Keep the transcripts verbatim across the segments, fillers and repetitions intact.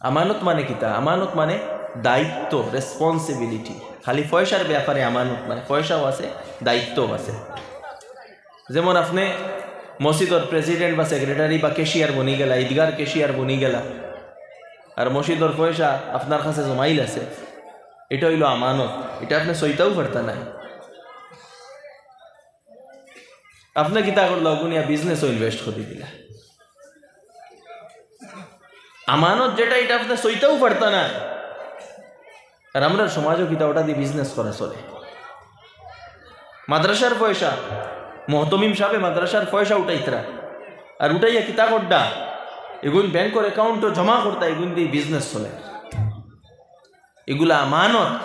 আমানত মানে কিতা? আমানত মানে দায়িত্ব, রেসপন্সিবিলিটি। খালি পয়সার ব্যাপারে আমানত নায়, পয়সাও আছে, দায়িত্বও আছে। যেমন আপনে মসজিদর প্রেসিডেন্ট বা সেক্রেটারি বা ক্যাশিয়ার বনি গেলা, ঈদগার ক্যাশিয়ার বনি গেলা, আর মসজিদর পয়সা আপনার কাছে জমাইল আছে, ইটা অইলো আমানত, ইটা আপনে চইতাও পারতা নায়। আপনে কিতা করলা, অগুনিয়া বিজনেসও ইনভেস্ট করি দিলা। আমানত যেটা, ইটা আপনে চইতাও পারতা নায়। আর আমরার সমাজও কিতা, ওটা দি বিজনেস করা চলে। মাদ্রাসার পয়সা, মহতমিম সাবে মাদ্রাসার পয়সা উঠাইতরা, আর উঠাইয়া কিতা করডা, এগুন ব্যাংকর অ্যাকাউন্টো জমা করতা, এগুন দি বিজনেস চলে। ইগুলা আমানত।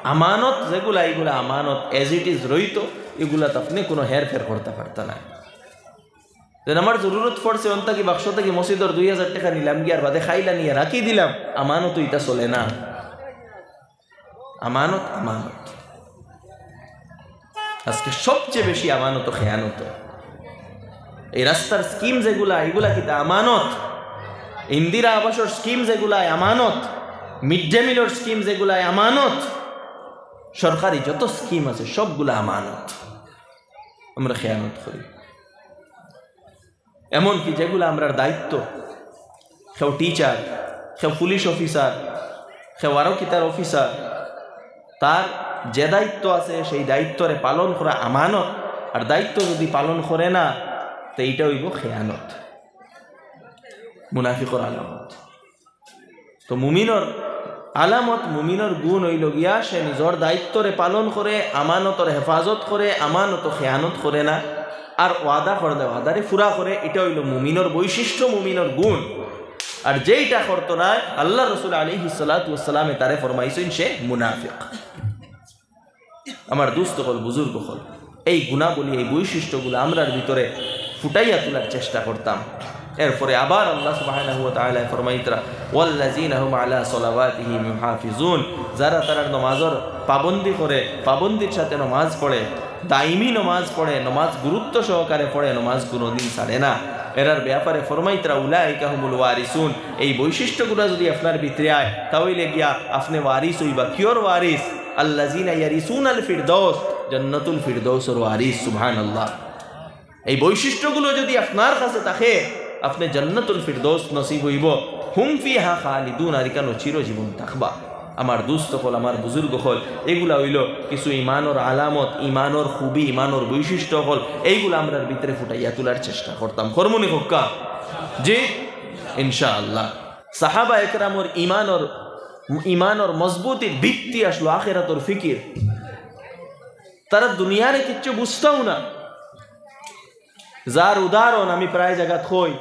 আমানত যেগুলা, ইগুলা আমানত, as it is রইতো, ইগুলাত আপনে কুনু হেরফের করতা পারতা নায়। যেন আমার জরুরত পড়ছে, অন থাকি বাক্স থাকি মসজিদর দুই হাজার টেকা নিলাম গিয়া, আর বাদে খাইলা নিয়া রাখি দিলাম, আমানত ইটা চলে না। আমানত, আমানত। আজকে সবচেয়ে বেশি আমানত খেয়ানত। এই রাস্তার স্কিম যেগুলা, ইগুলা কিতা আমানত? ইন্দিরা আবাসর স্কিম যেগুলা, আমানত। মিড ডে মিলর স্কিম যেগুলা, আমানত। সরকারি যত স্কিম আছে, সবগুলা আমানত। আমরা খেয়ানত করি। এমনকি যেগুলা আমরার দায়িত্ব, কেউ টিচার, কেউ পুলিশ অফিসার, কেউ আরো কিতার অফিসার, তার যে দায়িত্ব আছে, সেই দায়িত্বরে পালন করা আমানত। আর দায়িত্ব যদি পালন করে না, তে ইটা অইবো খেয়ানত, মুনাফিকর আলামত। তো মুমিনর আলামত, মুমিনর গুণ অইলো গিয়া, সে নিজর দায়িত্বরে পালন করে, আমানতর হেফাজত করে, আমানত খেয়ানত করে না, আর ওয়াদা করলে ওয়াদারে পুরা করে। ইটা অইলো মুমিনর বৈশিষ্ট্য, মুমিনর গুণ। আর যেইটা করতো নায়, আল্লার রসুল আলাইহিস সালাতু ওয়াস সালামে তারে ফরমাইছইন, সে মুনাফিক। আমার দোস্ত অকল, বুজুর্গ অকল, এই গুণাবলী, এই বৈশিষ্ট্যগুলা আমরার ভিতরে ফুটাইয়া তুলার চেষ্টা করতাম। এরপরে আবার আল্লাহ সুবহানাহু ওয়া তাআলায় ফরমাইতরা, "ওয়াল্লাযীনা হুম আলা সালাওয়াতিহিম ইউহাফিজুন", যারা তারার নমাজর পাবন্দি করে, পাবন্দির সাথে নমাজ পড়ে, দাইমি নমাজ পড়ে, নমাজ গুরুত্ব সহকারে পড়ে, নমাজ কুনুদিন ছাড়ে না, এরার ব্যাপারে ফরমাইতরা, "উলাইকা হুমুল ওয়ারিসুন", এই বৈশিষ্ট্যগুলা যদি আপনার ভিতরে আয়, তা অইলে গিয়া আপনে ওয়ারিস অইবা। কিওর ওয়ারিস? আল্লাযীনা ইয়ারিসুনাল ফিরদাউস, জান্নাতুল ফিরদাউসর ওয়ারিস। সুবহানাল্লাহ। এই বৈশিষ্ট্যগুলো যদি আপনার কাছে থাকে, আপনে জান্নাতুল ফিরদাউস নসিব অইবো। হুম ফিহা খালিদুন, আর ইখানো চিরজীবন থাকবা। আমার দোস্ত অকল, আমার বুজুর্গ অকল, এগুলা অইলো কিছু ইমানর আলামত, ইমানর খুবি, ইমানর বৈশিষ্ট্য অকল। এইগুলা আমরার ভিতরে ফুটাইয়া তুলার চেষ্টা করতাম। করমুনি কউক্কা? জি, ইনশাআল্লাহ। সাহাবা একরামর ইমানর, ইমানর মজবুতির ভিত্তি আসলো আখেরাতর ফিকির। তারা দুনিয়ারে কিচ্ছু বুঝতাও না। যার উদাহরণ আমি প্রায় জাগাত কই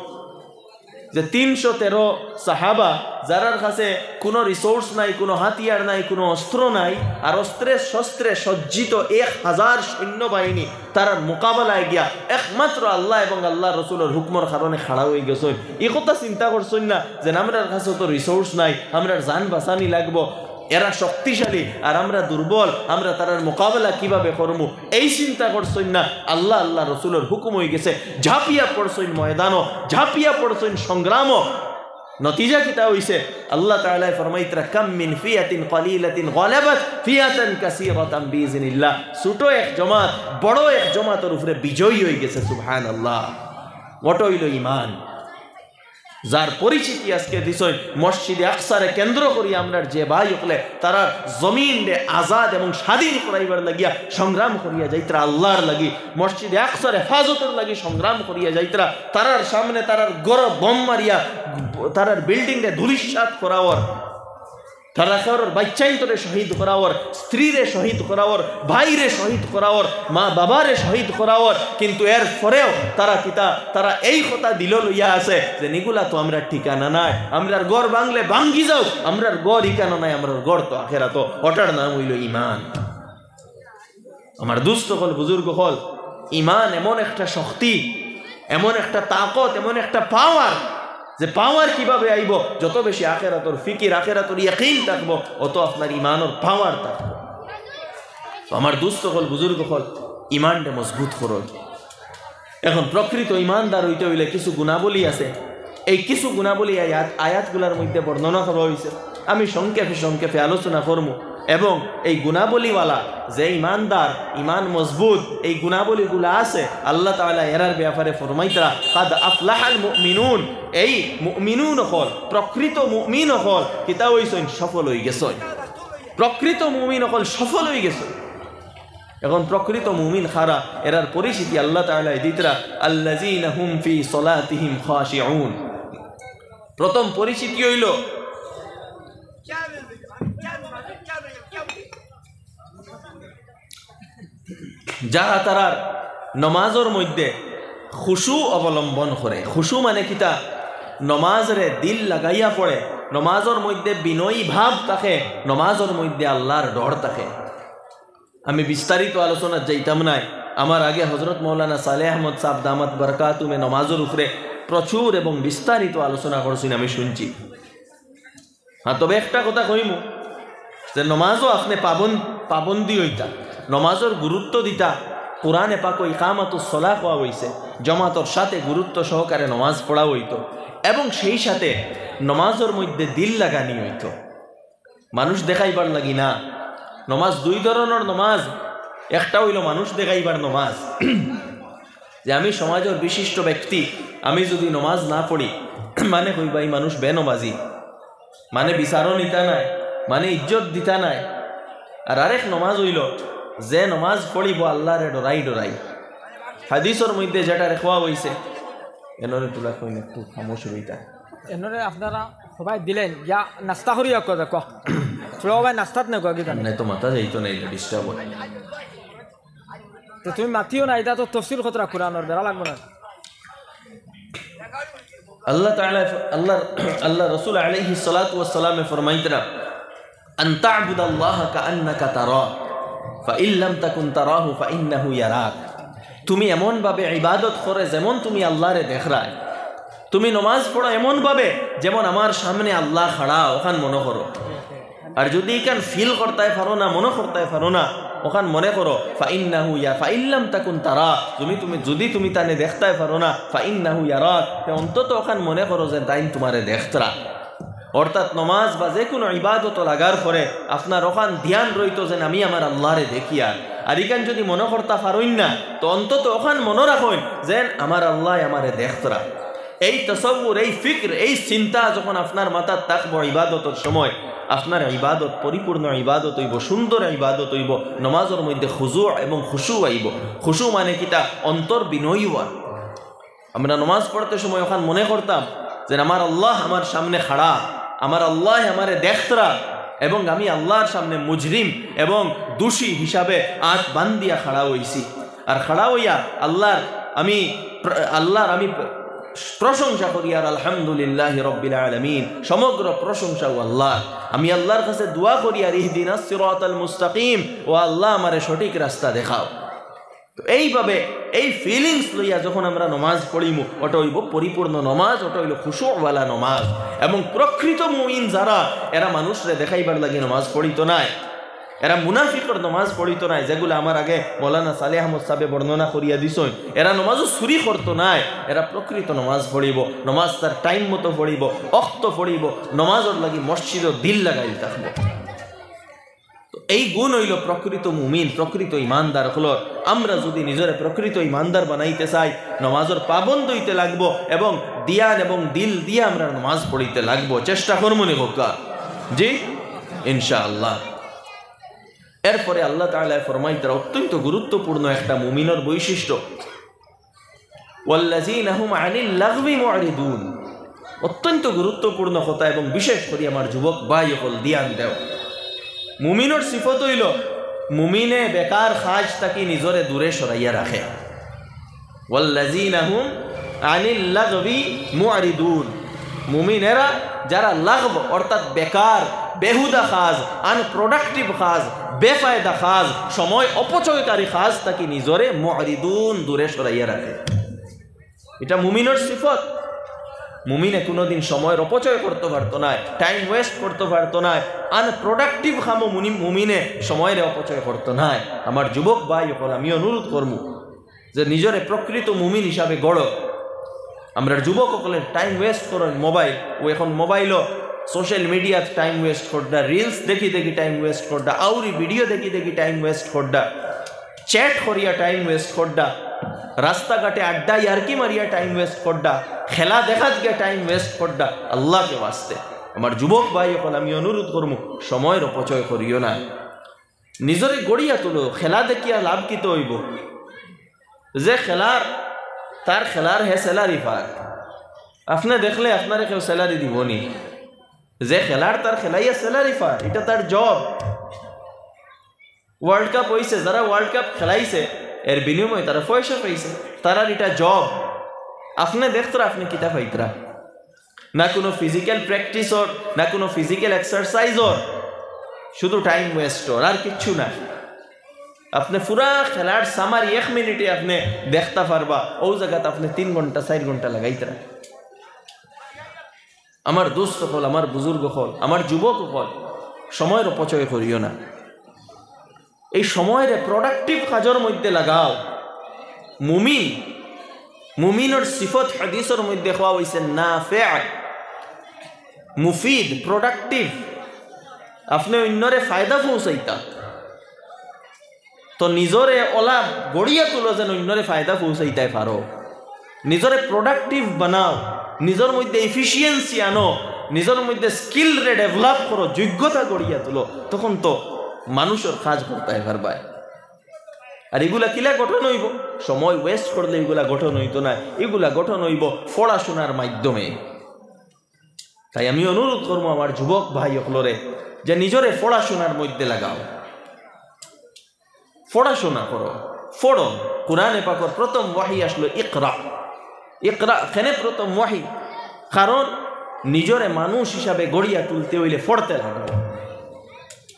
যে তিনশো তেরো সাহাবা, যারার কাছে কুনু রিসোর্স নাই, কুনু হাতিয়ার নাই, কুনু অস্ত্র নাই, আর অস্ত্রে শস্ত্রে সজ্জিত এক হাজার সৈন্যবাহিনী, তারার মোকাবেলায় গিয়া একমাত্র আল্লাহ এবং আল্লাহর রসুলর হুকুমর কারণে খাড়া অইগেছইন। ই কথা চিন্তা করছইন না যে আমরার কাছে তো রিসোর্স নাই, আমরার জান বাঁচানি লাগবো, এরা শক্তিশালী আর আমরা দুর্বল, আমরা তারার মোকাবেলা কিভাবে করমু, এই চিন্তা করছইন না। আল্লাহ, আল্লাহর রসুলর হুকুম অইগেছে, ঝাঁপিয়া পড়ছইন ময়দানো, ঝাঁপিয়া পড়ছইন সংগ্রামো। নতিজা কিতা অইছে? আল্লাহ তাআলায় ফরমাইতরা, "কাম মিন ফিয়াতিন কালিলাতিন গালাবাত ফিয়াতান কাসীরাতান বিইজনিল্লাহ।" ছোট এক জমাত বড় এক জমাতর উপরে বিজয়ী অইগেছে। সুবহানাল্লাহ। ওটা অইলো ইমান। যার পরিচিতি আজকে দিছইন মসজিদে আকসারে কেন্দ্র করি, আমরার যে ভাই অকলে তারার জমিনরে আজাদ এবং স্বাধীন করাইবার লাগিয়া সংগ্রাম করিয়া যাইতরা আল্লাহর লাগি, মসজিদে আকসার হেফাজতর লাগি সংগ্রাম করিয়া যাইতরা, তারার সামনে তারার ঘরো বোম মারিয়া তারার বিল্ডিংরে ধূলিসাৎ করাওর, তারা কারোর বাইচ্চাইন্তরে শহীদ করাওর, স্ত্রীরে শহীদ করাওর, ভাইরে শহীদ করাওর, মা বাবারে শহীদ করাওর, কিন্তু এর পরেও তারা কিতা, তারা এই কথা দিলো লইয়া আছে যে নিগুলা তো আমরার ঠিকানা নায়, আমরার ঘর ভাঙলে ভাঙ্গি যাউক, আমরার ঘর ইকানো নায়, আমরার ঘর তো আখেরাতো, ওটার নাম অইলো ইমান। আমার দোস্ত অকল, বুজুর্গ অকল, ইমান এমন একটা শক্তি, এমন একটা তাকত, এমন একটা পাওয়ার, যে পাওয়ার কিভাবে আইবো? যত বেশি আখেরাতর ফিকির, আখেরাতর ইয়াকিন থাকবো, অত আপনার ইমানর পাওয়ার থাকবো। তো আমার দোস্ত অকল, বুজুর্গ অকল, ইমানটা মজবুত করো। এখন প্রকৃত ইমানদার অইতে অইলে কিছু গুণাবলী আছে। এই কিছু গুণাবলী আয়াত, আয়াতগুলার মধ্যে বর্ণনা করা হইছে। আমি সংক্ষেপে সংক্ষেপে আলোচনা করমু। এবং এই গুণাবলীওয়ালা যে ইমানদার, ইমান মজবুত, এই গুণাবলীগুলা আছে, আল্লাহ তাআলা এরার ব্যাপারে ফরমাইতরা, "কাদ আফলাহাল মুমিনুন", এই মুমিনুন অকল, প্রকৃত মুমিন অকল কিতা হইছইন? সফল হই গেছইন। প্রকৃত মুমিন অকল সফল হই গেছইন। এখন প্রকৃত মুমিন কারা, এরার পরিচিতি আল্লাহ তাআলা দিতরা, "আল্লাযীনা হুম ফি সলাতিহিম খাশিউন।" প্রথম পরিচিতি হইল যারা তারার নমাজর মধ্যে খুশু অবলম্বন করে। খুশু মানে কিতা? নমাজরে দিল লাগাইয়া পড়ে, নমাজর মধ্যে বিনয়ী ভাব থাকে, নমাজর মধ্যে আল্লাহর ডর থাকে। আমি বিস্তারিত আলোচনাত যাইতাম নায়। আমার আগে হযরত মাওলানা সালেহ আহমদ সাহেব দামাত বারকাতুমে নমাজর উপরে প্রচুর এবং বিস্তারিত আলোচনা করছইন, আমি শুনছি। হ্যাঁ, তবে একটা কথা কইমু যে নমাজও আপনে পাবন-, পাবন্দি হইতা, নমাজর গুরুত্ব দিতা। কোরআনে পাকো ইকামাতুস সলাহ কওয়া হইছে, জমাতর সাথে গুরুত্ব সহকারে নমাজ পড়া হইতো এবং সেই সাথে নমাজর মধ্যে দিল লাগানি হইতো। মানুষ দেখাইবার লাগি না। নমাজ দুই ধরনর নমাজ, একটা হইল মানুষ দেখাইবার নমাজ, যে আমি সমাজর বিশিষ্ট ব্যক্তি, আমি যদি নমাজ না পড়ি, মানে কইবা, "এই মানুষ বেনমাজি, মানে বিচারও নিতা নায়, মানে ইজ্জত দিতা নায়।" আর আরেক নমাজ হইল, যে নমাজ পড়িব আল্লাহরে ডরাই ডরাই। হাদিসর মধ্যে যেটা রেখা হইছে, এনরে তুলা কইন একটু খামোশ রইতা। এনরে আপনারা সবাই দিলেন, ইয়া নাস্তা করি রাখো, দেখো। তোরা সবাই নাস্তাত নেই, কি জানে? নাই তো মাথা যাইতো না, এটা ডিস্টার্ব হয়। তো তুমি মাতিও না, এটা তো তফসিল খতরা কোরআনর, বেড়া লাগবো না। আল্লাহ তাআলা, আল্লাহ, আল্লাহ রসুল আলাইহিস সালাতু ওয়াস সালামে ফরমাইতরা, "আন তা'বুদাল্লাহা কাআন্নাকা তারাহ, ফাইন লাম তাকুন তারাহু ফাইন্নাহু ইয়ারাক।" তুমি এমনভাবে ইবাদত করে যেমন তুমি আল্লাহরে দেখরায়। তুমি নমাজ পড়ো এমনভাবে যেমন আমার সামনে আল্লাহ খাড়া, অখান মনো করো। আর যদি ইখান ফিল করতায় পারো না, মনো করতায় পারো না, অখান মনে করো, ফাইন্নাহু ইয়া-, ফাইন লাম তাকুন তারাহ, তুমি, তুমি, যদি তুমি তানে দেখতায় পারো না, ফাইন্নাহু ইয়ারাক, তে অন্তত অখান মনে করো যে তাইন তুমারে দেখতরা। অর্থাৎ নমাজ বা যে কুনু ইবাদতো লাগার পরে আপনার অখান ধ্যান রইতো যেন আমি আমার আল্লাহরে দেখিয়ার। আর ইখান যদি মনো করতা পারইন না, তো অন্তত অখান মনো রাখইন যেন আমার আল্লায় আমারে দেখতরা। এই তসব্বুর, এই ফিক্র, এই চিন্তা যখন আপনার মাথাত থাকবো ইবাদতর সময়, আপনার ইবাদত পরিপূর্ণ ইবাদত অইবো, সুন্দর ইবাদত অইবো। নমাজর মধ্যে খুজু এবং খুশু আইবো। খুশু মানে কিতা? অন্তর বিনয়ী হওয়া। আমরা নমাজ পড়তে সময় অখান মনে করতাম যে আমার আল্লাহ আমার সামনে খাড়া, আমার আল্লায় আমারে দেখতরা এবং আমি আল্লাহর সামনে মুজরিম এবং দোষী হিসাবে আত বান্দিয়া খাড়া অইছি। আর খাড়া অইয়া আল্লাহর আমি প্র-, আল্লাহর আমি প্র-, প্রশংসা করিয়ার আলহামদুলিল্লাহি রাব্বিল আলামিন, সমগ্র প্রশংসা ও আল্লাহর। আমি আল্লাহর কাছে দোয়া করিয়ার ইহদিনাস সিরাতাল মুস্তাকিম, ও আল্লাহ আমারে সঠিক রাস্তা দেখাও। তো এইভাবে এই ফিলিংস লইয়া যখন আমরা নমাজ পড়িমু, ওটা অইবো পরিপূর্ণ নমাজ, ওটা অইলো খুশুওয়ালা নমাজ। এবং প্রকৃত মুমিন যারা, এরা মানুষরে দেখাইবার লাগি নমাজ পড়িতো নায়, এরা মুনাফিকর নমাজ পড়িতো নায়, যেগুলা আমার আগে মৌলানা সালেহ আহমদ সাহেবে বর্ণনা করিয়া দিছইন। এরা নমাজও চুরি করতো নায়, এরা প্রকৃত নমাজ পড়িবো, নমাজ তার টাইম মতো পড়িবো, অক্ত পড়িবো, নমাজর লাগি মসজিদো দিল লাগাইল থাকবো। তো এই গুণ অইলো প্রকৃত মুমিন, প্রকৃত ইমানদার অকলর। আমরা যদি নিজরে প্রকৃত ইমানদার বানাইতে চাই, নমাজর পাবন্দ অইতে লাগবো এবং দিয়ান এবং দিল দিয়া আমরা নমাজ পড়িতে লাগবো। চেষ্টা করমু নি কউক্কা? জি, ইনশাআল্লাহ। এরপরে আল্লাহ তাআলায় ফরমাইতরা অত্যন্ত গুরুত্বপূর্ণ একটা মুমিনর বৈশিষ্ট্য, "ওয়াল্লাযীনা হুম আনিল লাগবি মু'রিদুন।" অত্যন্ত গুরুত্বপূর্ণ কথা এবং বিশেষ করি আমার যুবক ভাই অকল ধ্যান দেও। মুমিনর সিফত অইলো, মুমিনে বেকার কাজ থাকি নিজরে দূরে সরাইয়া রাখে। ওয়াল্লাযীনা হুম আনিল লাগবি মু'রিদুন। মুমিন এরা যারা লাগব অর্থাৎ বেকার, বেহুদা কাজ, আনপ্রোডাক্টিভ কাজ, বেফায়দা কাজ, সময় অপচয়কারী কাজ থাকি নিজরে মু'রিদুন, দূরে সরাইয়া রাখে। এটা মুমিনর সিফত। মুমিনে কোনোদিন সময়র অপচয় করতো পারতো নায়, টাইম ওয়েস্ট করতো পারতো নায়, আনপ্রোডাক্টিভ কামো মুনি-, মুমিনে সময়রে অপচয় করতো নায়। আমার যুবক ভাই অকল, আমি অনুরোধ করমু, যে নিজরে প্রকৃত মুমিন হিসাবে গড়ো। আমরার যুবক অকলে টাইম ওয়েস্ট করইন মোবাইল, ও এখন মোবাইলও সোশ্যাল মিডিয়াত টাইম ওয়েস্ট কররা, রিলস দেখি দেখি টাইম ওয়েস্ট কররা, আউরি ভিডিও দেখি দেখি টাইম ওয়েস্ট কররা, চ্যাট করিয়া টাইম ওয়েস্ট কররা, রাস্তাঘাটে আড্ডা ইয়ার্কি মারিয়া টাইম ওয়েস্ট কররা, খেলা দেখাত গিয়া টাইম ওয়েস্ট কররা। আল্লাহকে ওয়াস্তে আমার যুবক ভাই অকল, আমি অনুরোধ করমু, সময়র অপচয় করিও না। নিজরে গড়িয়া তুলো, খেলা দেখিয়া লাভ কিতা অইবো? যে খেলার, তার খেলার হে স্যালারি পার। আপনে দেখলে আপনারে কেউ স্যালারি দিবো নি? যে খেলার, তার খেলাইয়া স্যালারি পার, ইটা তার জব। ওয়ার্ল্ড কাপ অইছে, যারা ওয়ার্ল্ড কাপ খেলাইছে, এর বিনিময়ে তারা পয়সা পাইছে, তারার ইটা জব। আপনে দেখতরা, আপনে কিতা পাইতরা? না কুনু ফিজিক্যাল প্র্যাকটিসর, না কুনু ফিজিক্যাল এক্সারসাইজর, শুধু টাইম ওয়েস্টর, আর কিচ্ছু না। আপনে পুরা খেলার সামারি এক মিনিটে আপনে দেখতা পারবা, অউ জাগাত আপনে তিন ঘন্টা, চাইর ঘন্টা লাগাইতরা। আমার দোস্ত অকল, আমার বুজুর্গ অকল, আমার যুবক অকল, সময়র অপচয় করিও না। এই সময়রে প্রোডাক্টিভ কাজর মধ্যে লাগাও। মুমিন, মুমিনর সিফত হাদিসর মধ্যে কওয়া অইছে নাফে, মুফিদ, প্রোডাক্টিভ। আপনে অইন্যরে ফায়দা পৌঁছাইতা। তো নিজরে অলা গড়িয়া তুলো যেন অইন্যরে ফায়দা পৌঁছাইতায় পারো। নিজরে প্রোডাক্টিভ বানাও, নিজর মধ্যে এফিসিয়েন্সি আনো, নিজর মধ্যে স্কিলরে ডেভেলপ করো, যোগ্যতা গড়িয়া তুলো, তখন তো মানুষর কাজ করতায় পারবায়। আর ইগুলা কিলা গঠন অইবো? সময় ওয়েস্ট করলে ইগুলা গঠন অইতো নায়, ইগুলা গঠন অইবো পড়াশুনার মাধ্যমে। তাই আমি অনুরোধ করমু আমার যুবক ভাই অকলরে যে নিজরে পড়াশুনার মধ্যে লাগাও, পড়াশুনা করো, পড়ো। কোরআনে পাকর প্রথম ওয়াহি আসলো ইকরা। ইকরা কেনে প্রথম ওয়াহি? কারণ নিজরে মানুষ হিসাবে গড়িয়া তুলতে অইলে পড়তে লাগবো।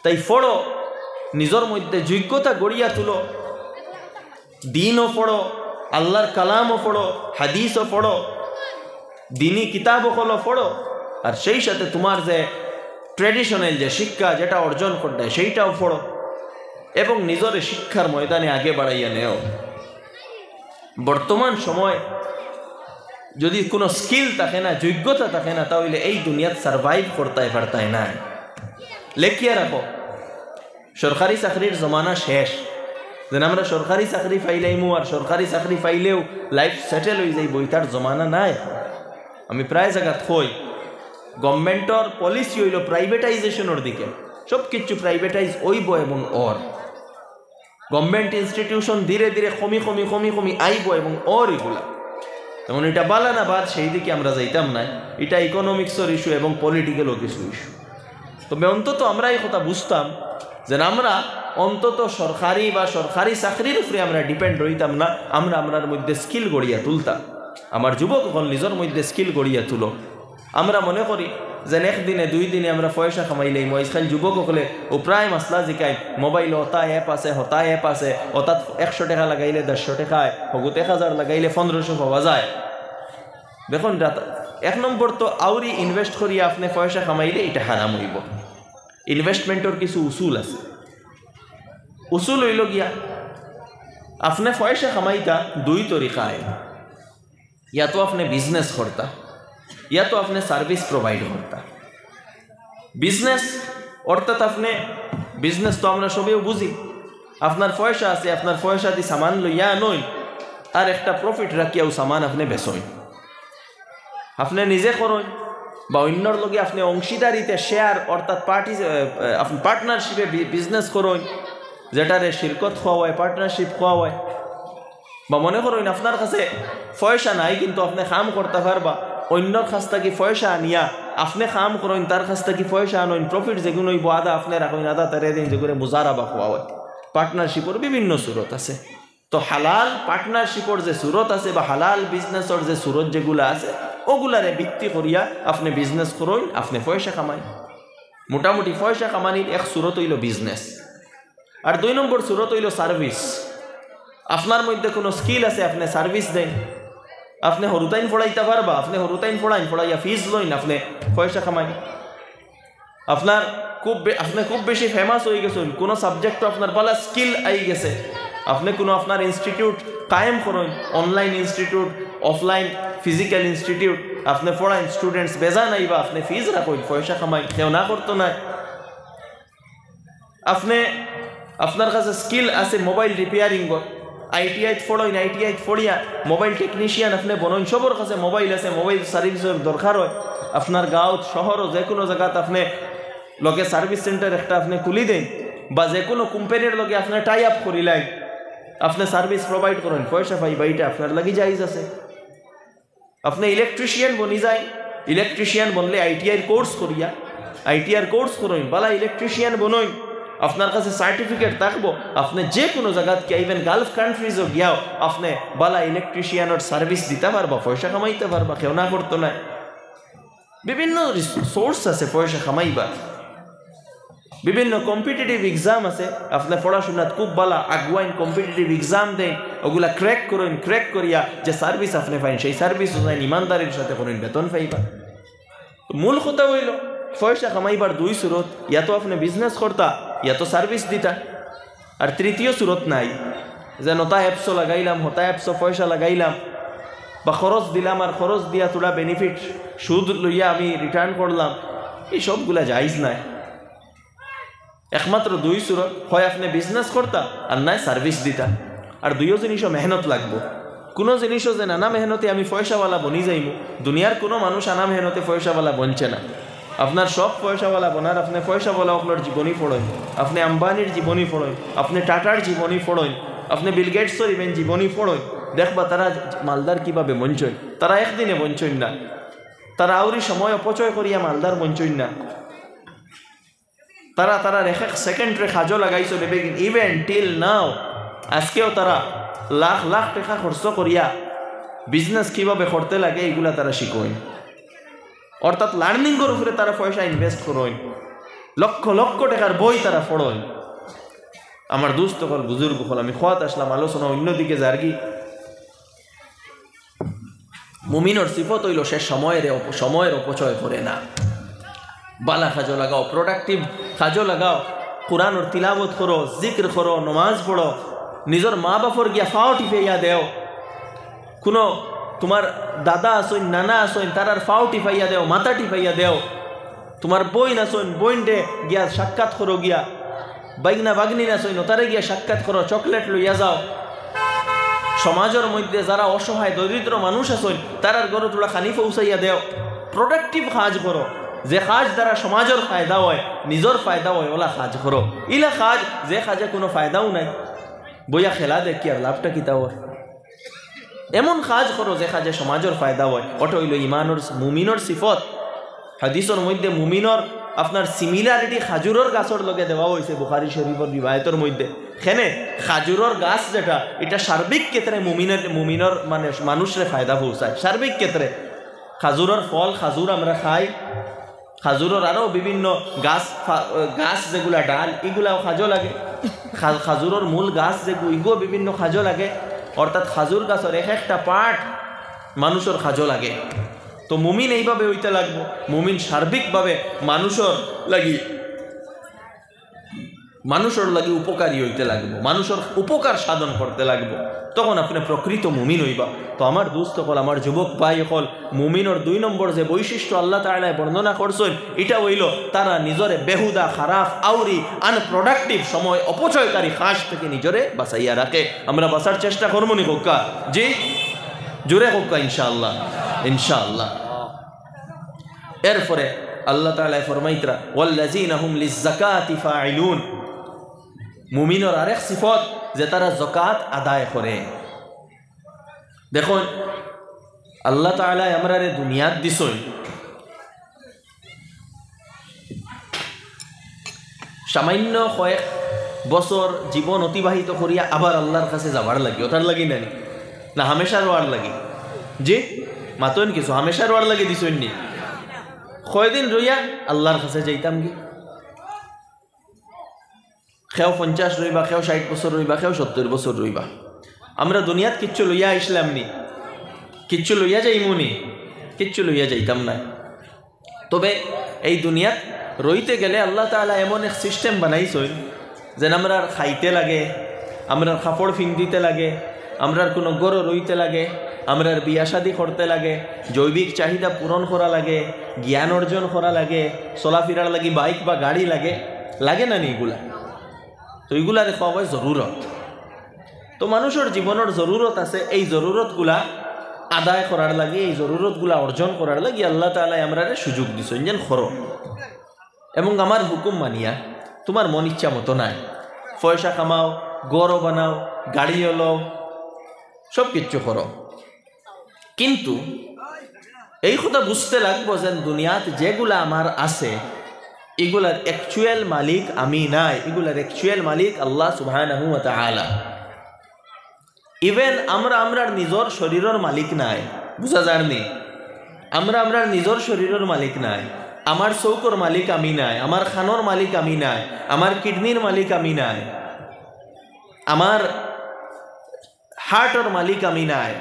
তাই পড়ো, নিজর মধ্যে যোগ্যতা গড়িয়া তুলো, দিনও পড়ো, আল্লাহর কালামও পড়ো, হাদিসও পড়ো, দিনি কিতাব অকলও পড়ো, আর সেই সাথে তুমার যে ট্র্যাডিশনাল যে শিক্ষা যেটা অর্জন কররায় সেইটাও পড়ো, এবং নিজরে শিক্ষার ময়দানে আগে বাড়াইয়া নেও। বর্তমান সময় যদি কুনু স্কিল থাকে না, যোগ্যতা থাকে না, তা অইলে এই দুনিয়াত সারভাইভ করতায় পারতায় নায়। লেখিয়া রাখো, সরকারি চাকরির জমানা শেষ। যেন আমরা সরকারি চাকরি পাইলাইমু আর সরকারি চাকরি পাইলেউ লাইফ সেটেল অইযাইবো, ইতার জমানা নায়। আমি প্রায় জাগাত কই, গভর্নমেন্টর পলিসি অইলো প্রাইভেটাইজেশনর দিকে, সব কিছু প্রাইভেটাইজ অইবো এবং অর। গভর্নমেন্ট ইনস্টিটিউশন ধীরে ধীরে কমি কমি কমি কমি আইবো এবং অর ইগুলা। এখন ইটা বালা না বাদ, সেই দিকে আমরা যাইতাম নায়। ইটা ইকোনমিক্সর ইস্যু এবং পলিটিক্যালও কিছু ইস্যু। তবে অন্তত আমরা এই কথা বুঝতাম যে আমরা অন্তত সরকারি বা সরকারি চাকরির উপরে আমরা ডিপেন্ড রইতাম না, আমরা আমরার মধ্যে স্কিল গড়িয়া তুলতাম। আমার যুবক অকল নিজর মধ্যে স্কিল গড়িয়া তুলো। আমরা মনে করি যে একদিনে দুই দিনে আমরা পয়সা কামাইলাইমু। আইজকাইল যুবক অকলে অউ প্রায় মাসলা জিকাইন, মোবাইলো অতা অ্যাপ আছে, হতা অ্যাপ আছে, অতাত একশো টেকা লাগাইলে দেড়শো টেকা অয়, হগুত এক হাজার লাগাইলে পনেরোশো পাওয়া যায়। দেখইন, এক নম্বর তো আউরি ইনভেস্ট করিয়া আপনে পয়সা কামাইলে ইটা হারাম অইবো। ইনভেস্টমেন্টর কিছু উসুল আছে। উসুল অইলো গিয়া, আপনে পয়সা কামাইতা দুই তরিকায়। ইয়া তো আপনে বিজনেস করতা, ইয়া তো আপনে সার্ভিস প্রোভাইড করতা। বিজনেস অর্থাৎ আপনে, বিজনেস তো আমরা সবেউ বুঝি, আপনার পয়সা আছে, আপনার পয়সাদি সামান লইয়া আনইন, আর একটা প্রফিট রাখিয়া অউ সামান আপনে বেচইন। আপনে নিজে করইন বা অইন্যর লগে আপনে অংশীদারিতে, শেয়ার অর্থাৎ পার্টি, আহ, আহ, আপনে পার্টনারশিপে বি-, বিজনেস করইন, যেটারে শিরকত কওয়া অয়, পার্টনারশিপ কওয়া অয়। বা মনে করইন আপনার কাছে পয়সা নাই, কিন্তু আপনে কাম করতা পারবা, অইন্যর কাছ থাকি পয়সা আনিয়া আপনে কাম করইন, তার কাছ থাকি পয়সা আনইন, প্রফিট যেগুন অইবো আধা আপনে রাখইন, আধা তারে দেইন, যেগুরে মুজারাবা কওয়া অয়। পার্টনারশিপর বিভিন্ন সুরত আছে। তো হালাল পার্টনারশিপর যে সুরত আছে বা হালাল বিজনেসর যে সুরত যেগুলা আছে, অগুলারে ভিত্তি করিয়া আপনে বিজনেস করইন, আপনে পয়সা কামাইন। মোটামুটি পয়সা কামানির এক সুরত অইলো বিজনেস। আর দুই নম্বর সুরত অইলো সার্ভিস। আপনার মধ্যে কুনু স্কিল আছে, আপনে সার্ভিস দেইন। আপনে হুরুতাইন পড়াইতা পারবা, আপনে হুরুতাইন পড়াইন, পড়াইয়া ফিজ লইন, আপনে পয়সা কামাইন। আপনার খুব বে-, আপনে খুব বেশি ফেমাস অইগেছইন, কুনু সাবজেক্টো আপনার বালা স্কিল আইগেছে, আপনে কুনু আপনার ইনস্টিটিউট কায়েম করইন, online institute, offline physical institute, আপনে পড়াইন, স্টুডেন্টস বেজান আইবা, আপনে ফিজ রাখইন, পয়সা কামাইন, কেউ না করতো নায়। আপনে, আপনার কাছে স্কিল আছে মোবাইল রিপেয়ারিং, আইটিআইত পড়ইন, আইটিআইত পড়িয়া মোবাইল টেকনিশিয়ান আপনে বনইন, সবর কাছে মোবাইল আছে, মোবাইল সার্ভিসর দরকার অয়, আপনার গাঁওত, শহরো, যে কুনু জাগাত আপনে লগে সার্ভিস সেন্টার একটা আপনে খুলি দেইন, বা যে কুনু কোম্পানির লগে আপনে টাই আপ করিলাইন, আপনে সার্ভিস প্রোভাইড করইন, পয়সা পাইবা, ইটা আপনার লাগি জায়েজ আছে। আপনে ইলেকট্রিশিয়ান বনি যাইন, ইলেকট্রিশিয়ান বনলে আইটিআইর কোর্স করিয়া, আইটিআইর কোর্স করইন, বালা ইলেকট্রিশিয়ান বনইন, আপনার কাছে সার্টিফিকেট থাকবো, আপনে যে কুনু জাগাত গিয়া, ইভেন গালফ কান্ট্রিজও গিয়াও, আপনে বালা ইলেকট্রিশিয়ানর সার্ভিস দিতা পারবা, পয়সা কামাইতা পারবা, কেউ না করতো নায়। বিভিন্ন সোর্স আছে পয়সা কামাইবার, বিভিন্ন কম্পিটিটিভ এক্সাম আছে, আপনে পড়াশোনাত খুব বালা আগুয়াইন, কম্পিটিটিভ এক্সাম দেইন, ওগুলা ক্র্যাক করইন, ক্র্যাক করিয়া যে সার্ভিস আপনে পাইন, সেই সার্ভিস উজাইন ইমানদারির সাথে করইন, বেতন পাইবা। তো মূল কথা অইলো, পয়সা কামাইবার দুই সুরত, ইয়া তো আপনে বিজনেস করতা, ইয়া তো সার্ভিস দিতা। আর তৃতীয় সুরত নাই, যে নতা অ্যাপসও লাগাইলাম, হতা অ্যাপসও পয়সা লাগাইলাম, বা খরচ দিলাম আর খরচ দিয়া থুড়া বেনিফিট সুদ লইয়া আমি রিটার্ন করলাম, এই সবগুলা জায়েজ নায়। একমাত্র দুই সুরত, হয় আপনে বিজনেস করতা আর নায় সার্ভিস দিতা। আর দুইও জিনিসও মেহনত লাগবো। কুনু জিনিসও যে নানা মেহনতে আমি পয়সাওয়ালা বনি যাইমু, দুনিয়ার কুনু মানুষ আনা মেহনতে পয়সাওয়ালা বনছে না। আপনার শখ পয়সাওয়ালা বনার, আপনে পয়সাওয়ালা অকলর জীবনী পড়ইন, আপনে আম্বানির জীবনী পড়ইন, আপনে টাটার জীবনী পড়ইন, আপনে বিল গেটসর ইভেন জীবনী পড়ইন, দেখবা তারা মালদার কিভাবে বনছইন, তারা একদিনে বনছইন না, তারা আউরি সময় অপচয় করিয়া মালদার বনছইন না। তারা, তারার এক এক সেকেন্ডরে কাজো লাগাইছইন, ইভেন টিল নাও, আজকেও তারা লাখ লাখ টেকা খরচ করিয়া বিজনেস কিভাবে করতে লাগে, ইগুলা তারা শিখইন। অর্থাৎ লার্নিংর উপরে তারা পয়সা ইনভেস্ট করইন, লক্ষ লক্ষ টেকার বই তারা পড়ইন। আমার দোস্ত অকল, বুজুর্গ অকল, আমি কওয়াত আসলাম, আলোচনা অন্যদিকে যারগি। মুমিনর সিফত অইলো সে সময়রে অপ-, সময়র অপচয় করে না। বালা কাজো লাগাও, প্রোডাক্টিভ কাজো লাগাও, কোরআনর তিলাওয়াত করো, জিকির করো, নমাজ পড়ো, নিজর মা বাপর গিয়া ফাও টিপাইয়া দেও। কুনু তুমার দাদা আছইন, নানা আছইন, তারার ফাও টিপাইয়া দেও, মাথা টিপাইয়া দেও। তুমার বইন আছইন, বইনরে গিয়া সাক্ষাৎ করো গিয়া। বাইগনা বাগনিন আছইন, তারে গিয়া সাক্ষাৎ করো, চকলেট লইয়া যাও। সমাজর মধ্যে যারা অসহায় দরিদ্র মানুষ আছইন, তারার ঘরো থুড়া খানি পৌঁছাইয়া দেও। প্রোডাক্টিভ কাজ করো, যে কাজ দ্বারা সমাজর ফায়দা অয়, নিজর ফায়দা অয়, ওলা কাজ করো। ইলা কাজ, যে কাজে কুনু ফায়দাও নাই, বইয়া খেলা দেখিয়ার লাভটা কিতা অয়? এমন কাজ করো যে কাজে সমাজর ফায়দা অয়। ওটা অইলো ইমানর, মুমিনর সিফত। হাদিসর মধ্যে মুমিনর আপনার সিমিলারিটি খাজুরর গাছর লগে দেওয়া অইছে বুখারী শরীফর রিওয়ায়াতর মধ্যে। কেনে? খাজুরর গাছ যেটা, ইটা সার্বিক ক্ষেত্রে মুমিনের, মুমিনর মানে মানুষরে ফায়দা পৌঁছায়। সার্বিক ক্ষেত্রে খাজুরর ফল, খাজুর আমরা খাই, খাজুরর আরো বিভিন্ন গাছ, ফা-, গাছ যেগুলা ডাল, ইগুলাও কাজো লাগে। খা-, খাজুরর মূল গাছ যেগু, ইগুও বিভিন্ন কাজো লাগে। অর্থাৎ খাজুর গাছর এক একটা পার্ট মানুষর কাজো লাগে। তো মুমিন এইভাবে অইতে লাগবো, মুমিন সার্বিকভাবে মানুষর লাগি, মানুষর লাগি উপকারী অইতে লাগবো, মানুষর উপকার সাধন করতে লাগবো, তখন আপনে প্রকৃত মুমিন অইবা। তো আমার দোস্ত অকল, আমার যুবক ভাই অকল, মুমিনর দুই নম্বর যে বৈশিষ্ট্য আল্লাহ তাআলায় বর্ণনা করছইন, ইটা অইলো তারা নিজরে বেহুদা, খারাপ, আউরি, আনপ্রোডাক্টিভ, সময় অপচয়কারী কাজ থেকে নিজরে বাঁচাইয়া রাখে। আমরা বাঁচার চেষ্টা করমু নি কউক্কা? জি, জোরে কউক্কা, ইনশাআল্লাহ, ইনশাআল্লাহ। এরপরে আল্লাহ তাআলায় ফরমাইতরা, "ওয়াল্লাযীনা হুম লিয-যাকাতি ফাইলুন।" মুমিনর আরেক সিফত যে তারা যাকাত আদায় করে। দেখুন, আল্লাহ তাআলায় আমরারে দুনিয়াত দিছইন, সামান্য কয়েক বছর জীবন অতিবাহিত করিয়া আবার আল্লাহর কাছে যাবার লাগি, ওটার লাগি নানি? না, হামেশা রওয়ার লাগি? জি, মাতইন কিছু, হামেশা রওয়ার লাগি দিছইন নি? কয়দিন রইয়া আল্লাহর কাছে যাইতাম গি? কেউ পঞ্চাশ রইবা, কেউ ষাইট বছর রইবা, কেউ সত্তইর বছর রইবা। আমরা দুনিয়াত কিচ্ছু লইয়া আইছলাম নি, কিচ্ছু লইয়া যাইমু নি, কিচ্ছু লইয়া যাইতাম না। তবে এই দুনিয়াত রইতে গেলে আল্লাহ তাআলা এমন এক সিস্টেম বানাইছইন, যেন আমরার খাইতে লাগে, আমরার কাপড় ফিন্দিতে লাগে, আমরার কুনু ঘরো রইতে লাগে, আমরার বিয়া শাদি করতে লাগে, জৈবিক চাহিদা পূরণ করা লাগে, জ্ঞান অর্জন করা লাগে, চলাফিরার লাগি বাইক বা গাড়ি লাগে, লাগে না নি ইগুলা? তো ইগুলারে কওয়া অয় জরুরত। তো মানুষর জীবনর জরুরত আছে, এই জরুরতগুলা আদায় করার লাগি, এই জরুরতগুলা অর্জন করার লাগি আল্লাহ তাআলায় আমরারে সুযোগ দিছইন, যেন করো। এবং আমার হুকুম মানিয়া, তুমার মন ইচ্ছা মতো নায়, পয়সা কামাও, ঘরও বানাও, গাড়িও লও, সব কিচ্ছু করো, কিন্তু এই কথা বুঝতে লাগবো যেন দুনিয়াত যেগুলা আমার আছে, ইগুলার actual মালিক আমি নায়, ইগুলার actual মালিক আল্লাহ সুবহানাহু ওয়া তাআলা। Even আমরা আমরার নিজর শরীরর মালিক নায়, বুঝা যার নি? আমরা আমরার নিজর শরীরর মালিক নায়। আমার চউখর মালিক আমি নায়, আমার কানর মালিক আমি নায়, আমার কিডনির মালিক আমি নায়, আমার হার্টর মালিক আমি নায়,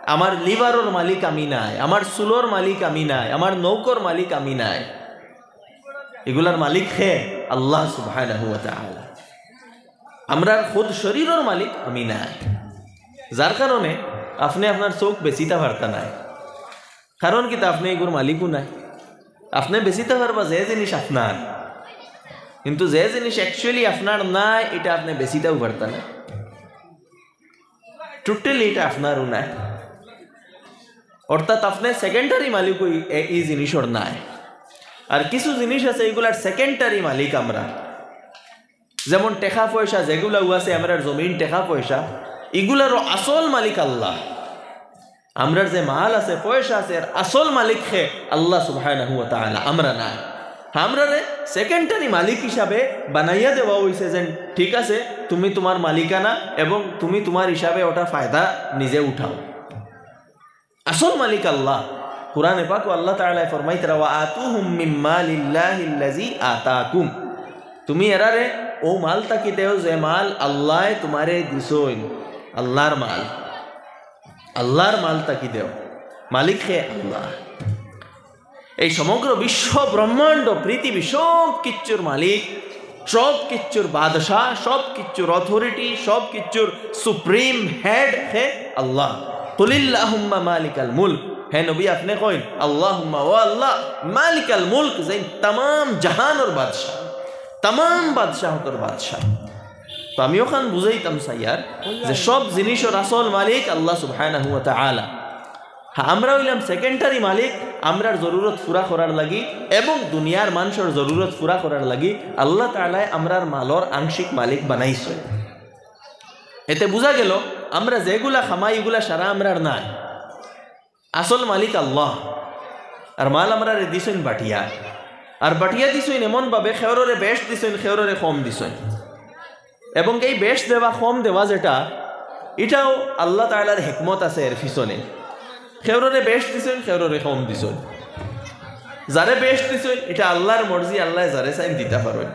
আমার লিভারর মালিক আমি নায়, আমার চুলর মালিক আমি নায়, আমার নৌকর মালিক আমি নায়। ইগুলার মালিক কে? আল্লাহ সুবহানাহু ওয়া তাআলা। আমরার খুদ শরীরর মালিক আমি নায়, যার কারণে আপনে আপনার চউখ বেচিতা পারতা নায়। কারণ কিতা? আপনে ইগুর মালিকও নায়। আপনে বেচিতা পারবা যে জিনিস আপনার, কিন্তু যে জিনিস actually আপনার নায়, ইটা আপনে বেচিতাও পারতা নায়। Totally ইটা আপনারও নায়। অর্থাৎ আপনে secondary মালিক অই এ-, ই জিনিসর নায়। আর কিছু জিনিস আছে, ইগুলার secondary মালিক আমরা। যেমন টেকা পয়সা, যেগুলাও আছে, আমরার জমিন, টেকা পয়সা, ইগুলারও আসল মালিক আল্লাহ। আমরার যে মাল আছে, পয়সা আছে, এর আসল মালিক কে? আল্লাহ সুবহানাহু ওয়া তাআলা, আমরা নায়। আমরারে secondary মালিক হিসাবে বানাইয়া দেওয়া অইছে, যেন ঠিক আছে, তুমি তুমার মালিকানা এবং তুমি তুমার হিসাবে ওটা ফায়দা নিজে উঠাও। আসল মালিক আল্লাহ। কোরআনে পাকো আল্লাহ তাআলায় ফরমাইতরা, "ওয়া আতুহুম মিন মালিল্লাহিল্লাযী আতাকুম।" তুমি এরারে অউ মাল থাকি দেও যে মাল আল্লায় তুমারে দিছইন, আল্লাহর মাল, আল্লাহর মাল থাকি দেও। মালিক কে? আল্লাহ। এই সমগ্র বিশ্ব ব্রহ্মাণ্ড, পৃথিবী, সব কিচ্ছুর মালিক, সব কিচ্ছুর বাদশাহ, সব কিচ্ছুর authority, সব কিচ্ছুর supreme head কে? আল্লাহ। কুলিল্লাহুম্মা মালিকাল মুলক। হে নবী, আপনে কইন, আল্লাহুম্মা, ও আল্লাহ, মালিকাল মুলক, যেইন তামাম জাহানর বাদশাহ, তামাম বাদশাহ অকলর বাদশাহ। তো আমি অখান বুঝাইতাম চাইয়ার যে সব জিনিসর আসল মালিক আল্লাহ সুবহানাহু ওয়া তাআলা। হ্যাঁ, আমরা অইলাম secondary মালিক, আমরার জরুরত পুরা করার লাগি এবং দুনিয়ার মানষর জরুরত পুরা করার লাগি আল্লাহ তাআলায় আমরার মালর আংশিক মালিক বানাইছইন। এতে বুঝা গেল, আমরা যেগুলা কামাই, ইগুলা সারা আমরার নায়, আসল মালিক আল্লাহ। আর মাল আমরারে দিছইন বাটিয়া, আর বাটিয়া দিছইন এমনভাবে, কেউররে বেশ দিছইন, কেউররে কম দিছইন। এবং এই বেশ দেওয়া, কম দেওয়া যেটা, ইটাও আল্লাহ তাআলার হিকমত আছে এর পিছনে। কেউররে বেশ দিছইন, কেউররে কম দিছইন। যারে বেশ দিছইন, ইটা আল্লাহর মর্জি, আল্লায় যারে চাইন দিতা পারইন।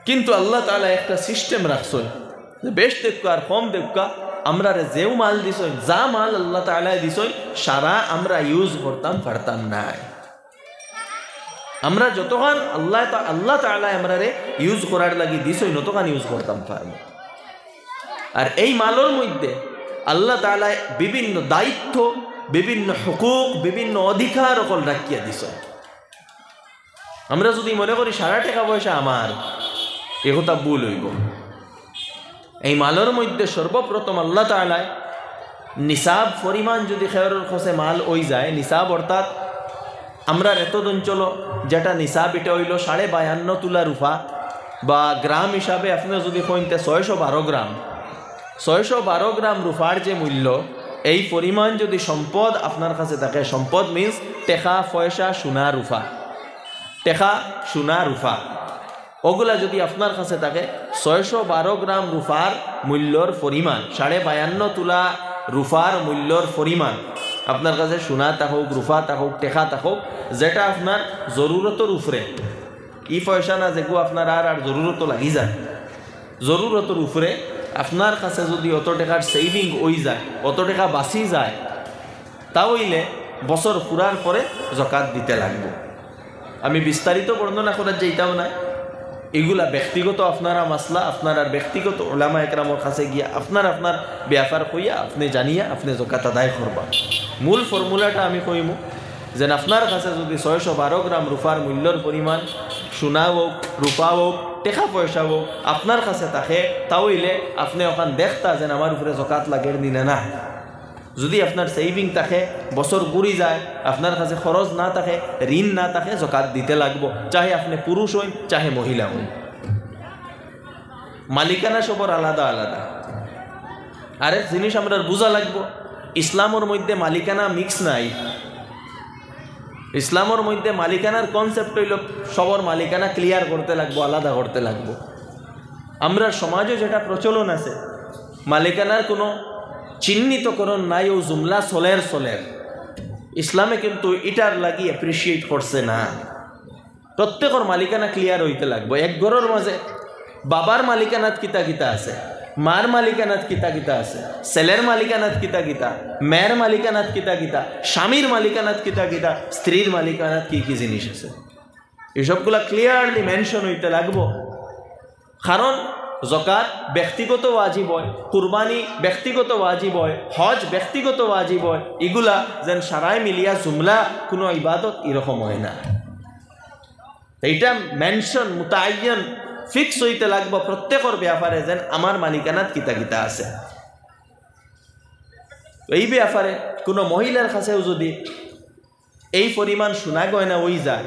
কিন্তু আল্লাহ তাআলায় একটা system রাখছইন যে বেশ দেউক্কা আর কম দেউক্কা, আমরারে যেউ মাল দিছইন, যা মাল আল্লাহ তাআলায় দিছইন, সারা আমরা use করতাম পারতাম নায়। আমরা যতখান আল্লাহ তা-, আল্লাহ তাআলায় আমরারে use করার লাগি দিছইন, অতখান use করতাম পারমু। আর এই মালর মধ্যে আল্লাহ তাআলায় বিভিন্ন দায়িত্ব, বিভিন্ন হুকুক, বিভিন্ন অধিকার অকল রাখিয়া দিছইন। আমরা যুদি মনে করি সারা টেকা পয়সা আমার, এ কথা ভুল অইবো। এই মালর মধ্যে সর্বপ্রথম আল্লাহ তাআলায় নিসাব পরিমাণ যুদি কেউরর কাছে মাল অইযায়, নিসাব অর্থাৎ আমরার এতদ অঞ্চলো যেটা নিসাব, ইটা অইলো সাড়ে বায়ান্ন তুলা রুফা, বা গ্রাম হিসাবে আপনে যুদি কইন তে ছয়শো বারো গ্রাম। ছয়শো বারো গ্রাম রুফার যে মূল্য, এই পরিমাণ যুদি সম্পদ আপনার কাছে থাকে, সম্পদ means টেকা, পয়সা, সোনা, রুফা, টেকা, সোনা, রুফা, অগুলা যুদি আপনার কাছে থাকে, ছয়শো বারো গ্রাম রুফার মূল্যর পরিমাণ, সাড়ে বায়ান্ন তুলা রুফার মূল্যর পরিমাণ, আপনার কাছে সোনা থাকউক, রুফা থাকউক, টেকা থাকউক, যেটা আপনার জরুরতর উপরে, ই পয়সা না যেগু আপনার আর, আর জরুরতো লাগি যায়, জরুরতর উপরে আপনার কাছে যুদি অত টেকার saving অইযায়, অত টেকা বাঁচি যায়, তা অইলে বছর ফুরার পরে জকাত দিতে লাগবো। আমি বিস্তারিত বর্ণনা করার যাইতাম না, ইগুলা ব্যক্তিগত আপনারা মাসলা, আপনারার ব্যক্তিগত উলামা একরামর কাছে গিয়া আপনার আপনার ব্যাপার কইয়া আপনে জানিয়া আপনে জকাত আদায় করবা। মূল ফর্মুলাটা আমি কইমু যেন আপনার কাছে যদি ছয়শো বারো গ্রাম রূপার মূল্যর পরিমাণ সোনা হোক, রূপা হোক, টেকা পয়সা হোক আপনার কাছে থাকে, তা অইলে আপনে অখান দেখতা যেন আমার উপরে জকাত লাগের নি না। যদি আপনার সেভিং থাকে, বছর ঘুরি যায়, আপনার কাছে খরচ না থাকে, ঋণ না থাকে, জকাত দিতে লাগবো, চাহে আপনে পুরুষ অইন, চাহে মহিলা অইন। মালিকানা সবর আলাদা আলাদা। আরেক জিনিস আমরার বুঝা লাগবো, ইসলামর মধ্যে মালিকানা মিক্স নাই। ইসলামর মধ্যে মালিকানার কনসেপ্ট অইলো সবর মালিকানা ক্লিয়ার করতে লাগবো, আলাদা করতে লাগবো। আমরার সমাজও যেটা প্রচলন আছে, মালিকানার কোনো চিহ্নিতকরণ নাই, ও জুমলা চলের চলের। ইসলামে কিন্তু ইটার লাগি অ্যাপ্রিশিয়েট করছে না। প্রত্যেকর মালিকানা ক্লিয়ার অইতে লাগবো। এক ঘরর মাঝে বাবার মালিকানাত কিতা কিতা আছে, মার মালিকানাত কিতা কিতা আছে, ছেলের মালিকানাত কিতা কিতা, মেয়ের মালিকানাত কিতা কিতা, স্বামীর মালিকানাত কিতা কিতা, স্ত্রীর মালিকানাত কি কি জিনিস আছে, এসবগুলা ক্লিয়ারলি মেনশন অইতে লাগবো। কারণ জকাত ব্যক্তিগত ওয়াজিব অয়, কুরবানি ব্যক্তিগত ওয়াজিব অয়, হজ ব্যক্তিগত ওয়াজিব অয়, ইগুলা যেন সারায় মিলিয়া জুমলা কোনো ইবাদত, এরকম অয় না। তো ইটা মেনশন, মুতাআয়্যান, ফিক্স অইতে লাগবো প্রত্যেকর ব্যাপারে যেন আমার মালিকানাত কিতা কিতা আছে। তো এই ব্যাপারে কোনো মহিলার কাছেও যদি এই পরিমাণ সোনা গয়না অই যায়,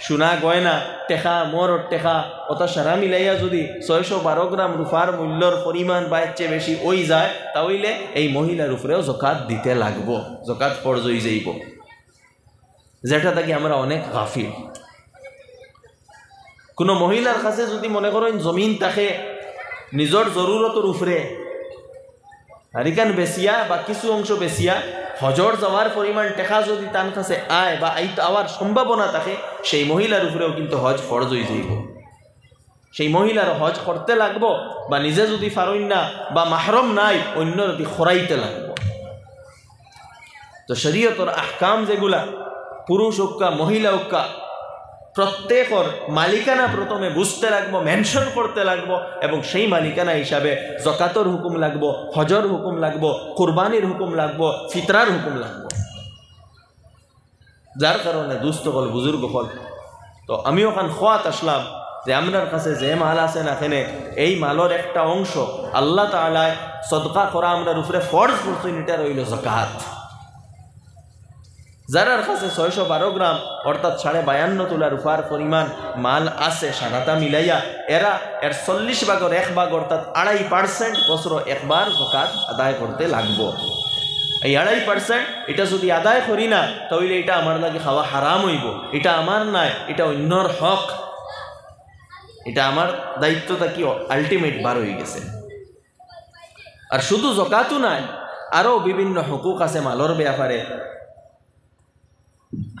সোনা গয়না, টেকা, মোহরর টেকা, অতা সারা মিলাইয়া যদি ছয়শো বারো গ্রাম রূপার মূল্যর পরিমাণ বা এর চেয়ে বেশি অই যায়, তা অইলে এই মহিলার উপরেও জকাত দিতে লাগবো, জকাত ফরজ অই যাইবো, যেটা থাকি আমরা অনেক গাফিল। কোনো মহিলার কাছে যদি মনে করইন জমিন থাকে নিজর জরুরতর উপরে, আর ইখান বেচিয়া বা কিছু অংশ বেচিয়া হজর যাওয়ার পরিমাণ টেকা যদি তান কাছে আয় বা আইত-, আওয়ার সম্ভাবনা থাকে, সেই মহিলার উপরেও কিন্তু হজ ফরজ অই যাইবো। সেই মহিলার হজ করতে লাগবো, বা নিজে যদি পারইন না বা মাহরম নাই, অইন্যরে দি করাইতে লাগবো। তো শরীয়তর আহকাম যেগুলা, পুরুষ অউক্কা, মহিলা অউক্কা, প্রত্যেকর মালিকানা প্রথমে বুঝতে লাগবো, মেনশন করতে লাগবো, এবং সেই মালিকানা হিসাবে জকাতর হুকুম লাগবো, হজর হুকুম লাগবো, কুরবানির হুকুম লাগবো, ফিতরার হুকুম লাগবো। যার কারণে দুস্ত অকল, বুজুর্গ অকল, তো আমি অখান কওয়াত আসলাম যে আমরার কাছে যে মাল আছে না কেনে, এই মালর একটা অংশ আল্লাহ তাআলায় সদকা করা আমরার উপরে ফরজ করছইন, ইটা অইলো জকাত। যারার কাছে ছয়শো বারো গ্রাম অর্থাৎ সাড়ে বায়ান্ন তোলা রূপার পরিমাণ মাল আছে সারাটা মিলাইয়া, এরা এর চল্লিশ ভাগর এক ভাগ অর্থাৎ আড়াই পার্সেন্ট বছরো একবার জকাত আদায় করতে লাগবো। এই আড়াই পার্সেন্ট ইটা যদি আদায় করি না, তা অইলে ইটা আমার লাগি খাওয়া হারাম অইবো। ইটা আমার নায়, ইটা অইন্যর হক। ইটা আমার দায়িত্ব থাকি আলটিমেট বার অই গেছে। আর শুধু জকাতও নায়, আরও বিভিন্ন হুকুক আছে মালর ব্যাপারে।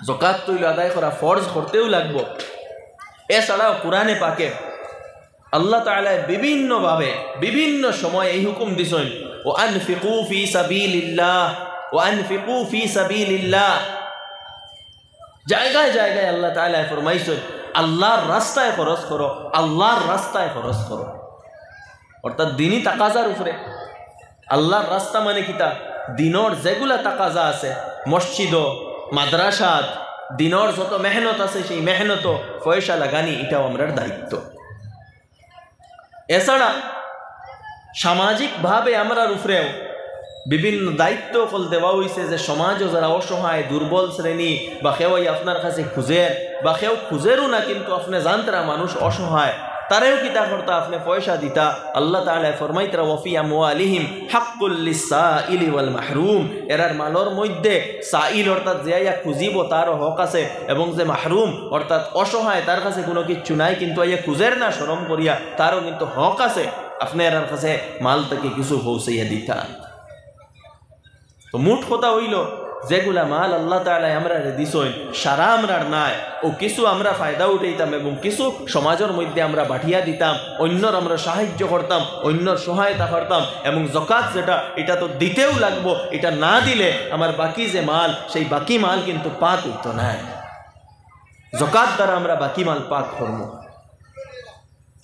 জকাত তো অইলো আদায় করা ফরজ, করতেও লাগবো। এছাড়াও কোরআনে পাকে আল্লাহ তাআলায় বিভিন্নভাবে বিভিন্ন সময় এই হুকুম দিছইন, "ওয়া আনফিকু ফি সাবিলিল্লাহ, ওয়া আনফিকু ফি সাবিলিল্লাহ।" জায়গায় জায়গায় আল্লাহ তাআলায় ফরমাইছইন, "আল্লাহর রাস্তায় খরচ করো, আল্লাহর রাস্তায় খরচ করো।" অর্থাৎ দিনি তাকাজার উপরে। আল্লাহর রাস্তা মানে কিতা? দিনর যেগুলা তাকাজা আছে, মসজিদো, মাদ্রাসাত, দিনর যত মেহনত আছে, সেই মেহনতো পয়সা লাগানি, ইটাও আমরার দায়িত্ব। এছাড়া সামাজিকভাবে আমরার উপরেও বিভিন্ন দায়িত্ব অকল দেওয়া অইছে, যে সমাজো যারা অসহায়, দুর্বল শ্রেণী, বা কেউ আইয়া আপনার কাছে খুজের, বা কেউ খুজেরও না, কিন্তু আপনে জানতরা মানুষ অসহায়, তারেও কিতা করতা? আপনে পয়সা দিতা। আল্লাহ তাআলায় ফরমাইতরা, "ওয়াফি আমওয়ালিহিম হাক্কুল লিসসাইলি ওয়াল মাহরুম।" এরার মালর মধ্যে সাইল অর্থাৎ যে আইয়া খুজিবো তারও হক আছে, এবং যে মাহরুম অর্থাৎ অসহায়, তার কাছে কোনো কিচ্ছু নাই, কিন্তু আইয়া খুজের না শরম করিয়া, তারও কিন্তু হক আছে। আপনে এরার কাছে মাল থাকি কিছু পৌঁছাইয়া দিতা। তো মোট কথা অইলো, যেগুলা মাল আল্লাহ তাআলায় আমরারে দিছইন, সারা আমরার নায়, অউ কিছু আমরা ফায়দা উঠাইতাম এবং কিছু সমাজর মধ্যে আমরা বাটিয়া দিতাম, অইন্যর আমরা সাহায্য করতাম, অইন্যর সহায়তা করতাম, এবং জকাত যেটা, ইটা তো দিতেও লাগবো, ইটা না দিলে আমার বাকি যে মাল, সেই বাকি মাল কিন্তু পাক অইতো নায়। জকাত দ্বারা আমরা বাকি মাল পাক করমু।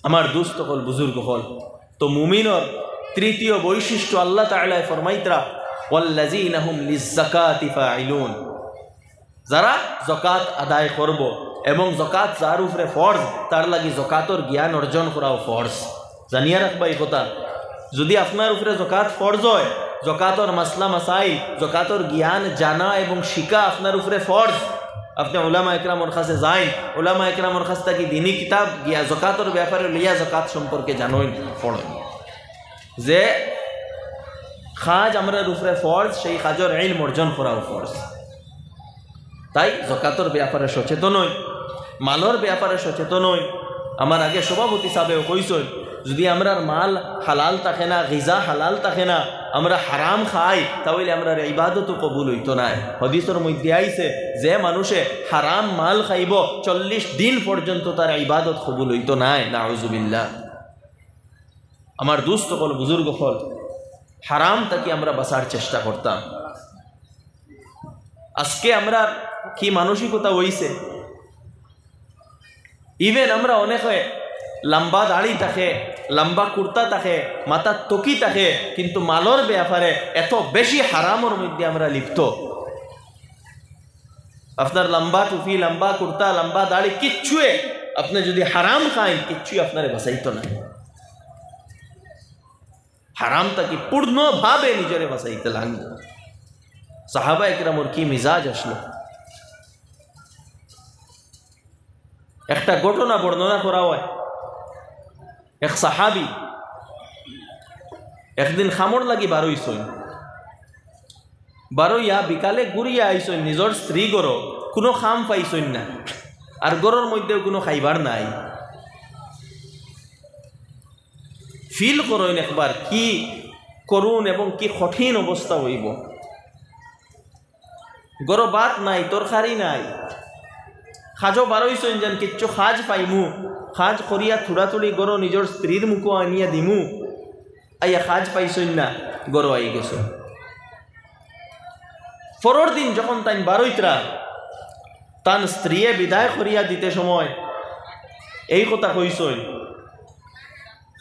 আমার দোস্ত অকল, বুজুর্গ অকল, তো মুমিনর তৃতীয় বৈশিষ্ট্য আল্লাহ তাআলায় ফরমাইতরা, "ওয়াল্লাযীনা হুম লিজ্জাকাতি ফাইলুন।" যারা জকাত আদায় করব এবং জকাত যার উপরে ফরজ, তার লাগি জকাতর জ্ঞান অর্জন করাও ফরজ। জানিয়া রাখবা এই কথা, যদি আপনার উপরে জকাত ফরজ হয়, জকাতর মাসলা মাসাইল, জকাতর জ্ঞান জানা এবং শিখা আপনার উপরে ফরজ। আপনি উলামা একরামর কাছে যাইন, উলামা একরামর কাছ থাকি দিনী কিতাব গিয়া জকাতর ব্যাপারে লইয়া জকাত সম্পর্কে জানইন, পড়ইন। যে কাজ আমরার উপরে ফরজ, সেই কাজর ইলম অর্জন করাও ফরজ। তাই জকাতর ব্যাপারে সচেতন অই, মালর ব্যাপারে সচেতন অই। আমার আগে সভাপতি সাহেবেও কইছইন, যদি আমরার মাল হালাল থাকে না, গিজা হালাল থাকে না, আমরা হারাম খাই, তাহলে আমরার ইবাদতও কবুল অইতো নায়। হাদিসর মধ্যে আইছে, যে মানুষে হারাম মাল খাইব, চল্লিশ দিন পর্যন্ত তার ইবাদত কবুল অইতো নায়। নাউজুবিল্লাহ। আমার দোস্ত অকল, বুজুর্গ অকল, হারাম থাকি আমরা বাঁচার চেষ্টা করতাম। আজকে আমরা কি মানসিকতা অইছে, even আমরা অনেকে লম্বা দাড়ি থাকে, লম্বা কুর্তা থাকে, মাথাত টুপি থাকে, কিন্তু মালর ব্যাপারে এত বেশি হারামর মধ্যে আমরা লিপ্ত। আপনার লম্বা টুপি, লম্বা কুর্তা, লম্বা দাড়ি, কিচ্ছুয়ে আপনি যদি হারাম খাইন, কিচ্ছুয়ে আপনারে বাঁচাইতো না। হারাম থাকি পূর্ণভাবে নিজরে বাঁচাইতে লাগবো। সাহাবা একরামর কি মিজাজ আসলো। একটা ঘটনা বর্ণনা করা হয়, এক সাহাবী একদিন কামর লাগি বারইছইন, বারইয়া বিকালে ঘুরিয়া আইছইন, নিজর স্ত্রী ঘরো, কুনু কাম পাইছইন না, আর ঘরর মধ্যেও কুনু খাইবার নাই। Feel করইন একবার, কি করুণ এবং কি কঠিন অবস্থা অইবো। ঘরো ভাত নাই, তরকারি নাই, কাজো বারইছইন যেন কিচ্ছু কাজ পাইমু, কাজ করিয়া থুড়াথুড়ি ঘরো নিজর স্ত্রীর মুখো আনিয়া দিমু, আইয়া কাজ পাইছইন না, ঘরো আই গেছইন। পরর দিন যখন তাইন বারইতরা, তান স্ত্রীয়ে বিদায় করিয়া দিতে সময় এই কথা কইছইন,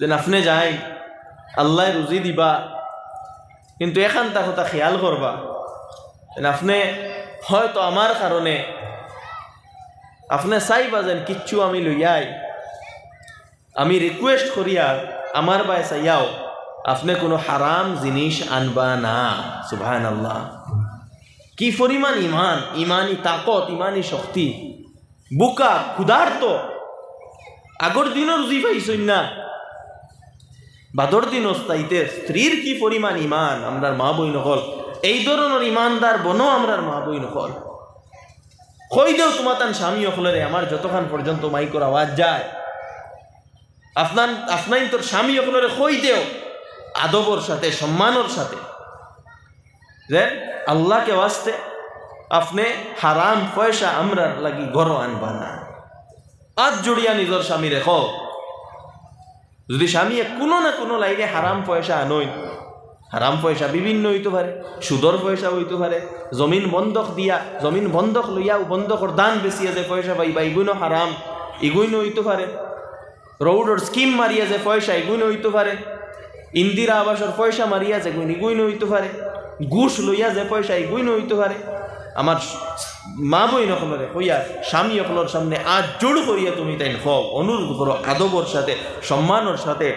যেন আপনে যাইন, আল্লায় রুজি দিবা, কিন্তু এখানতা কথা খেয়াল করবা, যেন আপনে হয়তো আমার কারণে আপনে চাইবা যেন কিচ্ছু আমি লইয়াই, আমি request করিয়ার আমার বায় চাইয়াও আপনে কুনু হারাম জিনিস আনবা না। সুবহানাল্লাহ। কি পরিমাণ ইমান, ইমানি তাকত, ইমানি শক্তি। ভুকা, ক্ষুধার্ত, আগর দিনও রুজি পাইছইন না, বাদর দিনও চাইতে স্ত্রীর কি পরিমাণ ইমান। আমরার মা বইন অকল, এই ধরনর ইমানদার বনো আমরার মা বইন অকল। কই দেও তুমাতান স্বামী অকলরে, আমার যতখান পর্যন্ত মাইকর আওয়াজ যায়, আপনার, আপনাইনতর স্বামী অকলরে কই দেও আদবর সাথে, সম্মানর সাথে, যে আল্লাহকে ওয়াস্তে আপনে হারাম পয়সা আমরার লাগি ঘরো আনবা না। আত জুড়িয়া নিজর স্বামীরে কও, যদি স্বামীয়ে কুনু না কুনু লাইনে হারাম পয়সা আনইন, হারাম পয়সা বিভিন্ন অইতো পারে, সুদর পয়সা অইতো পারে, জমিন বন্ধক দিয়া, জমিন বন্ধক লইয়া ও বন্ধকর ধান বেচিয়া যে পয়সা পাইবা, ইগুইনও হারাম, ইগুইনও অইতো পারে। রোডর scheme মারিয়া যে পয়সা, ইগুইনও অইতো পারে। ইন্দিরা আবাসর পয়সা মারিয়া যেগুইন, ইগুইনও অইতো পারে। ঘুষ লইয়া যে পয়সা, ইগুইনও অইতো পারে। আমার মা বইন অকলরে কইয়ার, স্বামী অকলর সামনে আত জোড় করিয়া তুমিতাইন কও, অনুরোধ করো আদবর সাথে, সম্মানর সাথে,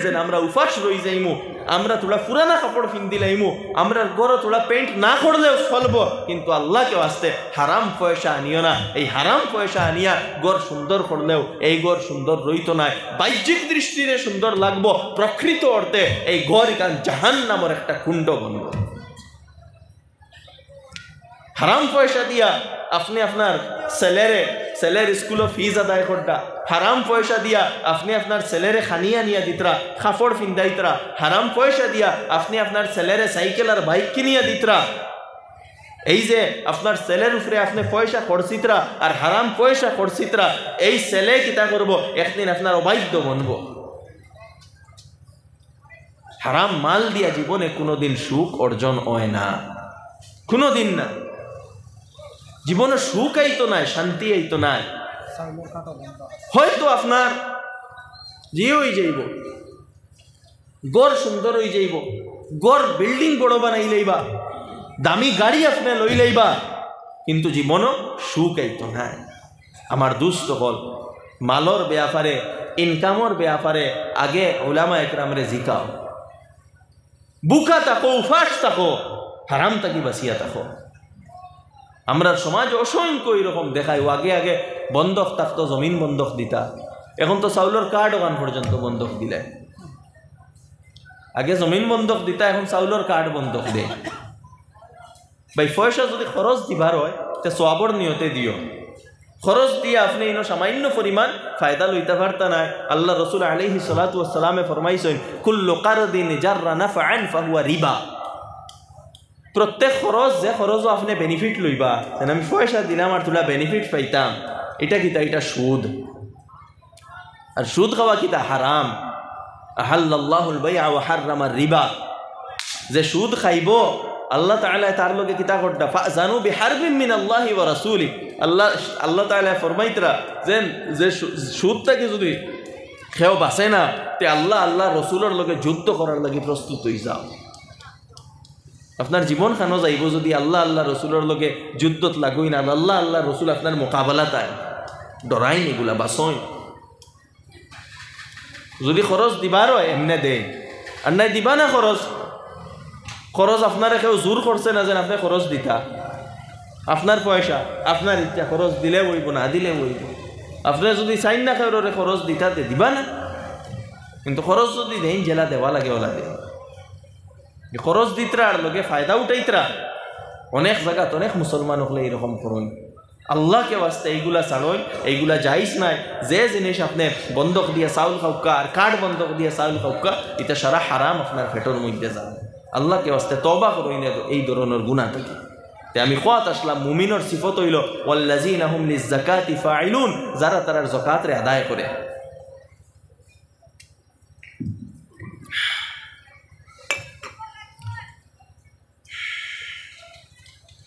যেন আমরা উপাস রই যাইমু, আমরা থুড়া পুরানা কাপড় পিন্দিলাইমু, আমরার ঘরো থুড়া paint না করলেও চলবো, কিন্তু আল্লাহকে ওয়াস্তে হারাম পয়সা আনিও না। এই হারাম পয়সা আনিয়া ঘর সুন্দর করলেও এই ঘর সুন্দর রইতো নায়। বাহ্যিক দৃষ্টিরে সুন্দর লাগবো, প্রকৃত অর্থে এই ঘর ইখান জাহান্নামর একটা কুণ্ড বনবো। হারাম পয়সা দিয়া আপনে আপনার ছেলেরে, ছেলের স্কুলো fees আদায় কররা, হারাম পয়সা দিয়া আপনে আপনার ছেলেরে খানি আনিয়া দিতরা, কাপড় ফিন্দাইতরা, হারাম পয়সা দিয়া আপনে আপনার ছেলেরে সাইকেল আর বাইক কিনিয়া দিতরা। এই যে আপনার ছেলের উপরে আপনে পয়সা খরচিতরা আর হারাম পয়সা খরচিতরা, এই ছেলে কিতা করবো? একদিন আপনার অবাধ্য বনবো। হারাম মাল দিয়া জীবনে কুনুদিন সুখ অর্জন অয় না, কুনুদিন না। জীবনে সুখ আইতো নায়, শান্তি আইতো নায়। হয়তো আপনার জি অই যাইবো, ঘর সুন্দর অই যাইবো, ঘর বিল্ডিং বড় বানাই লইবা, দামি গাড়ি আপনে লই লইবা, কিন্তু জীবনও সুখ আইতো নায়। আমার দুস্ত অকল, মালর ব্যাপারে, ইনকামর ব্যাপারে আগে উলামা একরামরে জিকাও। বুকা থাকো, উপাস থাকো, হারাম থাকি বাঁচিয়া থাকো। আমরার সমাজ অসংখ্য এরকম দেখায়, ও আগে আগে বন্ধক থাকতো, জমিন বন্ধক দিতা, এখন তো চাউলর কার্ড ওখান পর্যন্ত বন্ধক দিলে। আগে জমিন বন্ধক দিতা, এখন চাউলর কার্ড বন্ধক দে। ভাই, পয়সা যদি খরচ দিবার অয়, তে সওয়াবর নিয়তে দিও। খরচ দিয়া আপনে ইনো সামান্য পরিমাণ ফায়দা লইতা পারতা নায়। আল্লার রসুল আলাইহিস সালাতু ওয়াস সালামে ফরমাইছইন, "কুল্লু কারদিন জাররা নাফআন ফাহুয়া রিবা।" প্রত্যেক খরচ, যে খরচও আপনে বেনিফিট লইবা, যেন আমি পয়সা দিলাম আর থুড়া বেনিফিট পাইতাম, ইটা কিতা? ইটা সুদ। আর সুদ খাওয়া কিতা? হারাম। আহাল্লাল্লাহুল বাইআ ওয়া হাররামার রিবা। যে সুদ খাইবো, আল্লাহ তাআলায় তার লগে কিতা করতা? ফাজানু বিহারবিম মিনাল্লাহি ওয়া রাসূলি। আল্লাহ, আল্লাহ তাআলায় ফরমাইতরা যে, যে সু-, সুদ থাকি যদি কেউ বাঁচে না, তে আল্লাহ, আল্লার রসুলর লগে যুদ্ধ করার লাগি প্রস্তুত অই যাও। আপনার জীবন খানো যাইবো যদি আল্লাহ, আল্লার রসুলর লগে যুদ্ধত লাগইন, আর আল্লাহ, আল্লার রসুল আপনার মোকাবেলাত আইন, ডরাইন, ইগুলা বাঁচইন। যদি খরচ দিবার অয়, এমনে দেইন, আর নায় দিবা না খরচ। খরচ আপনারে কেউ জোর করছে না যেন আপনে খরচ দিতা। আপনার পয়সা, আপনার ইচ্ছা, খরচ দিলেও অইবো, না দিলেও অইবো। আপনে যদি চাইন না কেউরে খরচ দিতা, তে দিবা না। কিন্তু খরচ যদি দেইন, যেলা দেওয়া লাগে, ওলা দেইন। যে খরচ দিতরা আর লগে ফায়দা উঠাইতরা, অনেক জাগাত অনেক মুসলমান অকলে এরকম করইন। আল্লাহকে ওয়াস্তে এইগুলা ছাড়ইন, এইগুলা জায়েজ নায়। যে জিনিস আপনে বন্ধক দিয়া চাউল খাউক্কা আর কার্ড বন্ধক দিয়া চাউল খাউক্কা, ইতা সারা হারাম আপনার পেটর মধ্যে যার। আল্লাহকে ওয়াস্তে তওবা করইন এই ধরনর গুনাহ থাকি। তে আমি কওয়াত আসলাম, মুমিনর সিফত অইলো, "ওয়াল্লাযীনা হুম লিজ-যাকাতি ফাইলুন", যারা তারার যাকাতরে আদায় করে।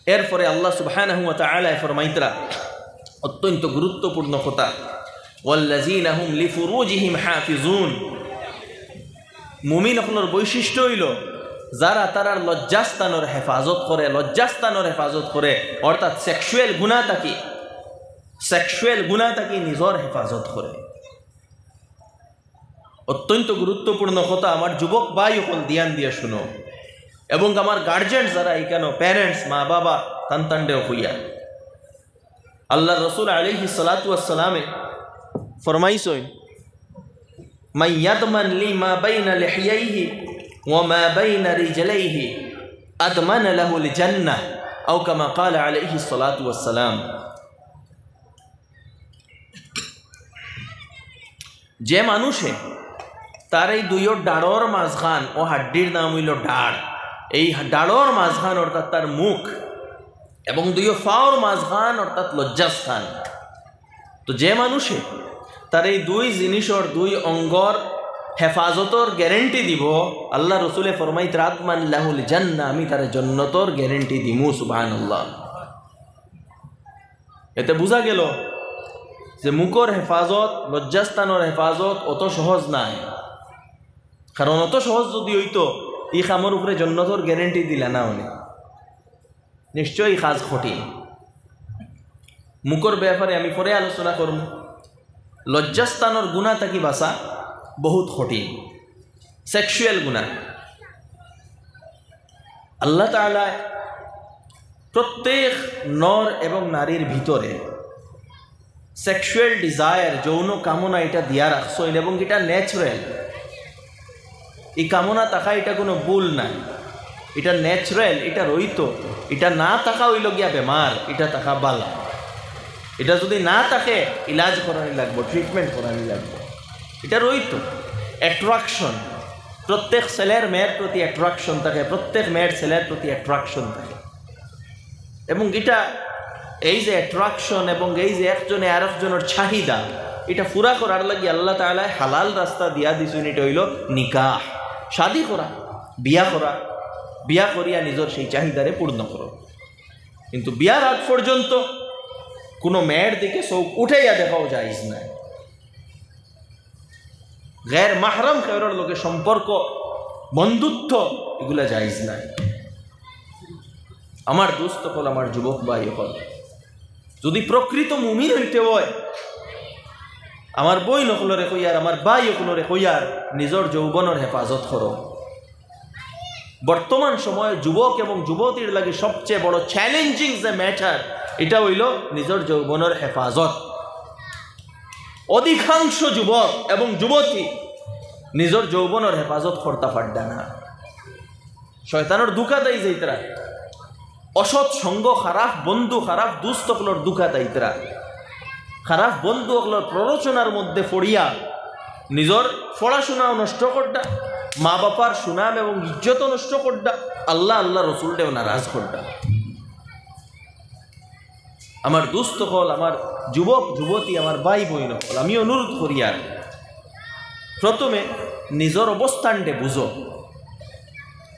এরপরে আল্লাহ সুবহানাহু ওয়া তাআলায় ফরমাইতরা অত্যন্ত গুরুত্বপূর্ণ কথা, "ওয়াল্লাযীনা হুম লিফুরুজিহিম হাফিজুন।" মুমিন অকলর বৈশিষ্ট্য অইলো, যারা তারার লজ্জাস্থানর হেফাজত করে, লজ্জাস্থানর হেফাজত করে, অর্থাৎ সেক্সুয়াল গুনাহ থাকি, সেক্সুয়াল গুনাহ থাকি নিজর হেফাজত করে। অত্যন্ত গুরুত্বপূর্ণ কথা, আমার যুবক ভাই অকল ধ্যান দিয়া শুনো, এবং আমার গার্জিয়ান যারা ইখানো, প্যারেন্টস, মা বাবা, তান তানরেও কইয়া। আল্লাহর রসুল আলাইহিস সালাতু ওয়াস সালামে ফরমাইছইন, "মান ইয়াদমান লি মা বাইনা লিহিয়াইহি ওয়া মা বাইনা রিজলাইহি আদমান লাহুল জান্নাহ", আও কামা ক্বালা আলাইহিস সালাতু ওয়াস সালাম। যে মানুষে তার এই দুইও ডাড়র মাঝখান, ও হাড্ডির নাম অইলো ডাড়, এই ডাড়র মাঝখান অর্থাৎ তার মুখ, এবং দুইও পাওর মাঝখান অর্থাৎ লজ্জাস্থান, তো যে মানুষে তার এই দুই জিনিসর, দুই অঙ্গর হেফাজতর গ্যারান্টি দিবো, আল্লাহর রসুলে ফরমাইতরা, "আদমান লাহুল জান্নাহ", আমি তারে জন্নতর গ্যারান্টি দিমু। সুবহানাল্লাহ। এতে বুঝা গেলো যে মুখর হেফাজত, লজ্জাস্থানর হেফাজত অত সহজ নায়। কারণ অত সহজ যুদি অইতো, ই কামর উপরে জন্নতর গ্যারান্টি দিলা না অনে। নিশ্চয়ই কাজ কঠিন। মুখর ব্যাপারে আমি পরে আলোচনা করমু। লজ্জাস্থানর গুনা থাকি বাঁচা বহুত কঠিন। সেক্সুয়াল গুনা। আল্লাহ তাআলায় প্রত্যেক নর এবং নারীর ভিতরে সেক্সুয়াল ডিজায়ার, যৌন কামনা, ইটা দিয়া রাখছইন এবং ইটা ন্যাচারাল। ই কামনা থাকা ইটা কুনু ভুল নায়, ইটা ন্যাচারাল, ইটা রইতো। ইটা না থাকা অইলো গিয়া বেমার, ইটা থাকা বালা। ইটা যুদি না থাকে, ইলাজ করানি লাগবো, ট্রিটমেন্ট করানি লাগবো। ইটা রইতো। অ্যাট্রাকশন, প্রত্যেক ছেলের মেয়ের প্রতি অ্যাট্রাকশন থাকে, প্রত্যেক মেয়ের ছেলের প্রতি অ্যাট্রাকশন থাকে। এবং ইটা, এই যে অ্যাট্রাকশন এবং এই যে একজনে আরকজনর চাহিদা, ইটা পুরা করার লাগি আল্লাহ তাআলায় হালাল রাস্তা দিয়া দিছইন, ইটা অইলো নিকাহ, শাদী করা, বিয়া করা, বিয়া করিয়া নিজর সেই চাহিদারে পূর্ণ করো। কিন্তু বিয়ার আগ পর্যন্ত কুনু মেয়ের দিকে চউখ উঠাইয়া দেখাও জায়েজ নায়। গের মাহরাম কেউরর লগে সম্পর্ক, বন্ধুত্ব, ইগুলা জায়েজ নাই। আমার দোস্ত অকল, আমার যুবক ভাই অকল, যুদি প্রকৃত মুমিন অইতে অয়, আমার বইন অকলরে কইয়ার, আমার ভাই অকলরে কইয়ার, নিজর যৌবনর হেফাজত করো। বর্তমান সময়ে যুবক এবং যুবতীর লাগি সবচেয়ে বড় challenging যে matter, ইটা অইলো নিজর যৌবনর হেফাজত। অধিকাংশ যুবক এবং যুবতী নিজর যৌবনর হেফাজত করতা পাররা না। শয়তানর ধুকাত আই যাইতরা, অসৎ সঙ্গ, খারাপ বন্ধু, খারাপ দোস্ত অকলর ধুকাত আইতরা, খারাপ বন্ধু অকলর প্ররোচনার মধ্যে পড়িয়া নিজর পড়াশুনাও নষ্ট কররা, মা বাবার সুনাম এবং ইজ্জতও নষ্ট কররা, আল্লাহ, আল্লাহ রসুলরেও নারাজ কররা। আমার দোস্ত অকল, আমার যুবক যুবতী, আমার ভাই বইন অকল, আমি অনুরোধ করিয়ার, প্রথমে নিজর অবস্থানটা বুঝো,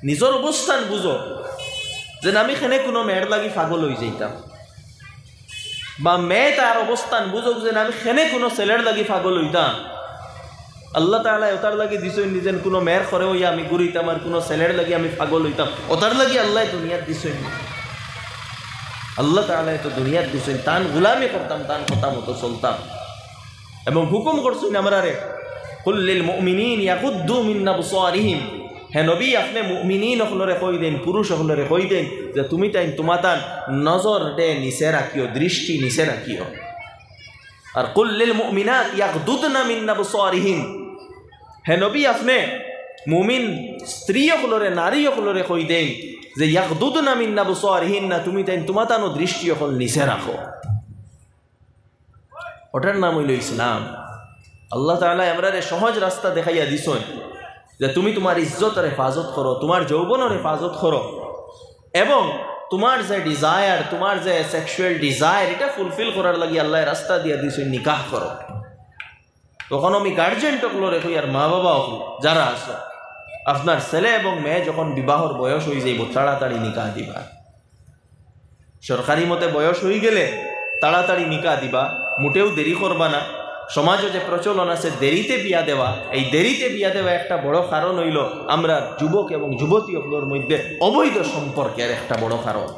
নিজর অবস্থান বুঝো, যেন আমি কেনে কুনু মেয়ের লাগি পাগল অই যাইতাম, বা মেয়ে তার অবস্থান বুঝুক, যেন আমি কেনে কুনু ছেলের লাগি পাগল অইতাম। আল্লাহ তাআলায় অতার লাগি দিছইন নি যেন কুনু মেয়ের ঘরে অইয়া আমি ঘুরিতাম, আর কুনু ছেলের লাগি আমি পাগল অইতাম, অতার লাগি আল্লায় দুনিয়াত দিছইন নি। আল্লাহ তাআলায় তো দুনিয়াত দিছইন, তান গোলামি করতাম, তান কথা মতো চলতাম। এবং হুকুম করছইন আমরারে, "কুল্লিল মুমিনিন ইয়াগুদ্দু মিন আবসারিহিম।" হে নবী, আপনে মুমিনিন অকলরে কই দেইন, পুরুষ অকলরে কই দেইন যে তুমি তাইন তুমাতান নজররে নিচে রাখিও, দৃষ্টি নিচে রাখিও। আর "কুল্লিল মুমিনাত ইয়াগুদুদনা মিন আবসারিহিন।" হে নবী, আপনে মুমিন স্ত্রী অকলরে, নারী অকলরে কই দেইন যে "ইয়াগুদুদনা মিন আবসারিহিন", না, তুমি তাইন তুমাতানও দৃষ্টি অকল নিচে রাখো। অটার নাম অইলো ইসলাম। আল্লাহ তাআলায় আমরারে সহজ রাস্তা দেখাইয়া দিছইন যে তুমি তুমার ইজ্জতর হেফাজত করো, তুমার যৌবনর হেফাজত করো, এবং তুমার যে desire, তুমার যে sexual desire, ইটা fulfill করার লাগি আল্লায় রাস্তা দিয়া দিছইন, নিকাহ করো। তখন আমি গার্জিয়ান অকলরে কইয়ার, মা বাবা অকল যারা আছো, আপনার ছেলে এবং মেয়ে যখন বিবাহর বয়স অই যাইবো, তাড়াতাড়ি নিকাহ দিবা। সরকারি মতে বয়স অই গেলে তাড়াতাড়ি নিকাহ দিবা, মোটেও দেরি করবা না। সমাজো যে প্রচলন আছে দেরিতে বিয়া দেওয়া, এই দেরিতে বিয়া দেওয়া একটা বড় কারণ অইলো আমরার যুবক এবং যুবতী অকলর মধ্যে অবৈধ সম্পর্কের একটা বড় কারণ।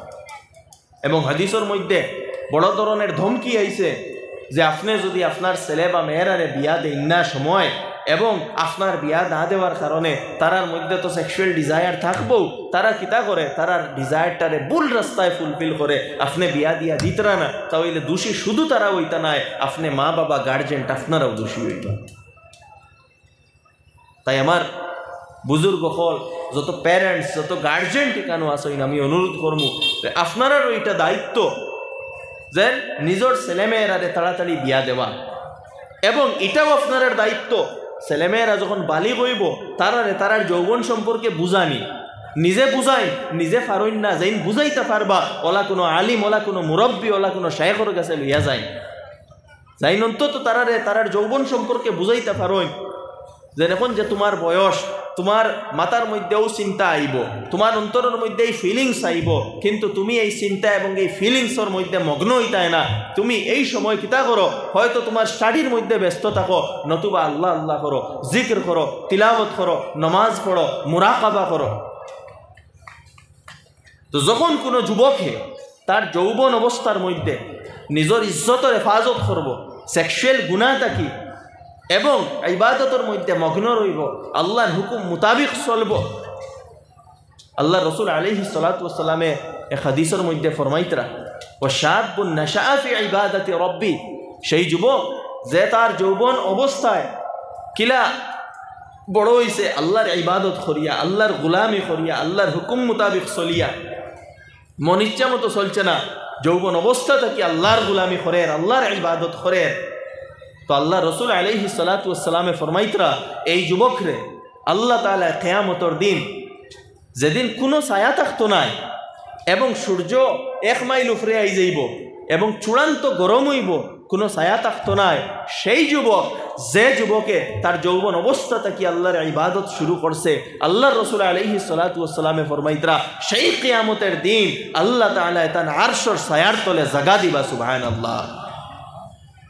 এবং হাদিসর মধ্যে বড় ধরনের ধমকি আইছে যে আপনে যুদি আপনার ছেলে বা মেয়েরারে বিয়া দেইন না সময় এবং আপনার বিয়া না দেওয়ার কারণে তারার মধ্যে তো sexual desire থাকবো, তারা কিতা করে, তারার desireটারে ভুল রাস্তায় fulfill করে, আপনে বিয়া দিয়া দিতরা না, তা অইলে দোষী শুধু তারা অইতা নায়, আপনে মা বাবা গার্জিয়ান আপনারাও দোষী অইবা। তাই আমার বুজুর্গ অকল, যত parents, যত গার্জিয়ান ইকানো আছইন, আমি অনুরোধ করমু যে আপনারারও ইটা দায়িত্ব যে নিজর ছেলে মেয়েরারে তাড়াতাড়ি বিয়া দেওয়া, এবং ইটাও আপনারার দায়িত্ব, ছেলে মেয়েরা যখন বালিগ অইবো, তারারে তারার যৌবন সম্পর্কে বুঝানি। নিজে বুঝাইন, নিজে পারইন না, যেইন বুঝাইতা পারবা, অলা কুনু আলিম, অলা কুনু মুরব্বি, অলা কুনু শায়েখর গেছে লইয়া যাইন। যাইন অন্তত তারারে তারার যৌবন সম্পর্কে বুঝাইতা পারইন। যেন অখন যে তুমার বয়স, তুমার মাথার মধ্যেও চিন্তা আইবো, তুমার অন্তরর মধ্যে এই feelings আইবো, কিন্তু তুমি এই চিন্তা এবং এই feelingsর মধ্যে মগ্ন অইতায় না। তুমি এই সময় কিতা করো? হয়তো তুমার studyর মধ্যে ব্যস্ত থাকো, নতুবা আল্লাহ আল্লাহ করো, জিকির করো, তিলাওয়াত করো, নমাজ পড়ো, মুরাকাবা করো। তো যখন কুনু যুবকে তার যৌবন অবস্থার মধ্যে নিজর ইজ্জতর হেফাজত করবো sexual গুনা থাকি এবং ইবাদতর মধ্যে মগ্ন রইবো, আল্লাহর হুকুম মোতাবিক চলবো, আল্লাহর রসুল আলাইহিস সালাতু ওয়াস সালামে এক হাদিসর মধ্যে ফরমাইতরা, "ওয়া শাবুন নাশাআ ফি ইবাদাতি রাব্বি", সেই যুবক যে তার যৌবন অবস্থায় কিলা বড় অইছে আল্লাহর ইবাদত করিয়া, আল্লাহর গোলামি করিয়া, আল্লাহর হুকুম মোতাবিক চলিয়া, মন ইচ্ছা মতো চলছে না, যৌবন অবস্থা থাকি আল্লাহর গোলামি করের, আল্লাহর ইবাদত করের। তো আল্লাহর রসুল আলাইহিস সালাতু ওয়াস সালামে ফরমাইতরা, এই যুবকরে আল্লাহ তাআলা কিয়ামতর দিন যেদিন কুনু ছায়া থাকতো নায় এবং সূর্য এক মাইল উপরে আই যাইবো এবং চূড়ান্ত গরম অইবো, কুনু ছায়া থাকতো নায়, সেই যুবক, যে যুবকে তার যৌবন অবস্থা থাকি আল্লাহর ইবাদত শুরু করছে, আল্লাহর রসুল আলাইহিস সালাতু ওয়াস সালামে ফরমাইতরা, সেই কিয়ামতের দিন আল্লাহ তাআলা তান আরশর ছায়ার তলে জাগা দিবা। সুবহানাল্লাহ।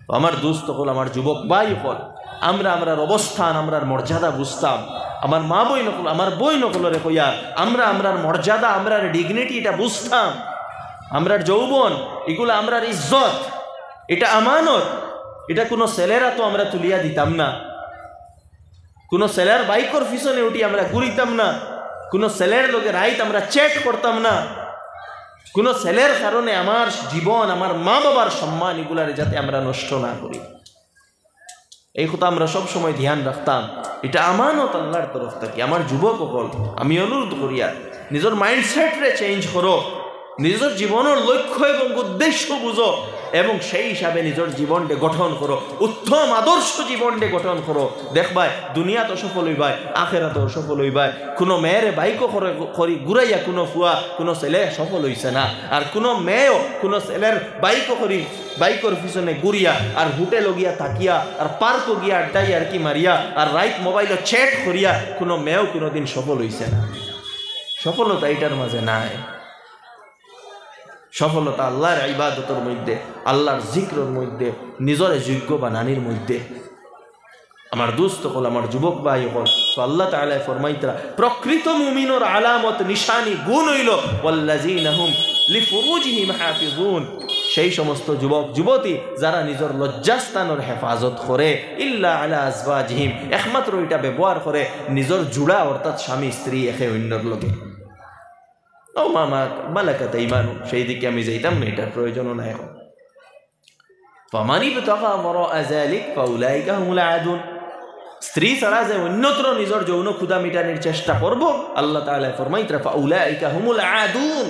তো আমার দোস্ত অকল, আমার যুবক ভাই অকল, আমরা আমরার অবস্থান, আমরার মর্যাদা বুঝতাম। আমার মা বইন অকল, আমার বইন অকলরে কইয়ার, আমরা আমরার মর্যাদা, আমরার ডিগনিটি ইটা বুঝতাম। আমরার যৌবন ইগুলা আমরার ইজ্জত, ইটা আমানত। ইটা কুনু ছেলের আতো আমরা তুলিয়া দিতাম না, কুনু ছেলের বাইকর পিছনে উঠি আমরা ঘুরিতাম না, কুনু ছেলের লগে রাইত আমরা চ্যাট করতাম না, কুনু ছেলের কারণে আমার জীবন, আমার মা বাবার সম্মান ইগুলারে যাতে আমরা নষ্ট না করি। এই কথা আমরা সব সময় ধ্যান রাখতাম। ইটা আমানত আল্লার তরফ থাকি। আমার যুবক অকল, আমি অনুরোধ করিয়ার, নিজর মাইন্ডসেটরে চেঞ্জ করো, নিজর জীবনর লক্ষ্য এবং উদ্দেশ্য বুঝো এবং সেই হিসাবে নিজর জীবনরে গঠন করো, উত্তম আদর্শ জীবনরে গঠন করো। দেখবায় দুনিয়াত সফল অইবায়, আখেরাতও সফল অইবায়। কুনু মেয়েরে বাইকো করে, করি ঘুরাইয়া কুনু ফুয়া, কুনু ছেলে সফল অইছে না। আর কুনু মেয়েও কুনু ছেলের বাইকো করি বাইকর পিছনে ঘুরিয়া আর হোটেলো গিয়া থাকিয়া আর পার্কো গিয়া আড্ডা ইয়ার্কি মারিয়া আর রাইত মোবাইলো চ্যাট করিয়া কুনু মেয়েও কুনুদিন সফল অইছে না। সফলতা ইটার মাঝে নাই। সফলতা আল্লার ইবাদতর মধ্যে, আল্লার জিক্রর মধ্যে, নিজরে যোগ্য বানানির মধ্যে। আমার দোস্ত অকল, আমার যুবক ভাই অকল, তো আল্লাহ তাআলায় ফরমাইতরা, প্রকৃত মুমিনর আলামত, নিশানি, গুণ অইলো, "ওয়াল্লাযীনা হুম লিফুরুজিহিম হাফিজুন", সেই সমস্ত যুবক যুবতী যারা নিজর লজ্জাস্থানর হেফাজত করে, "ইল্লা আলা আজওয়াজিহিম", একমাত্র ইটা ব্যবহার করে নিজর জুড়া অর্থাৎ স্বামী স্ত্রী একে অইন্যর লগে। ও মামা, মালাকাত ইমানু, সেই দিকে আমি যাইতাম না, ইটার প্রয়োজনও নাই অখন। ফামান ইবতাগা ওয়ারাআ যালিক ফাউলাইকা হুমুল আদুন। স্ত্রী ছাড়া যে অন্যত্র নিজর যৌন ক্ষুধা মিটানির চেষ্টা করবো, আল্লাহ তাআলায় ফরমাইতরা, ফাউলাইকা হুমুল আদুন,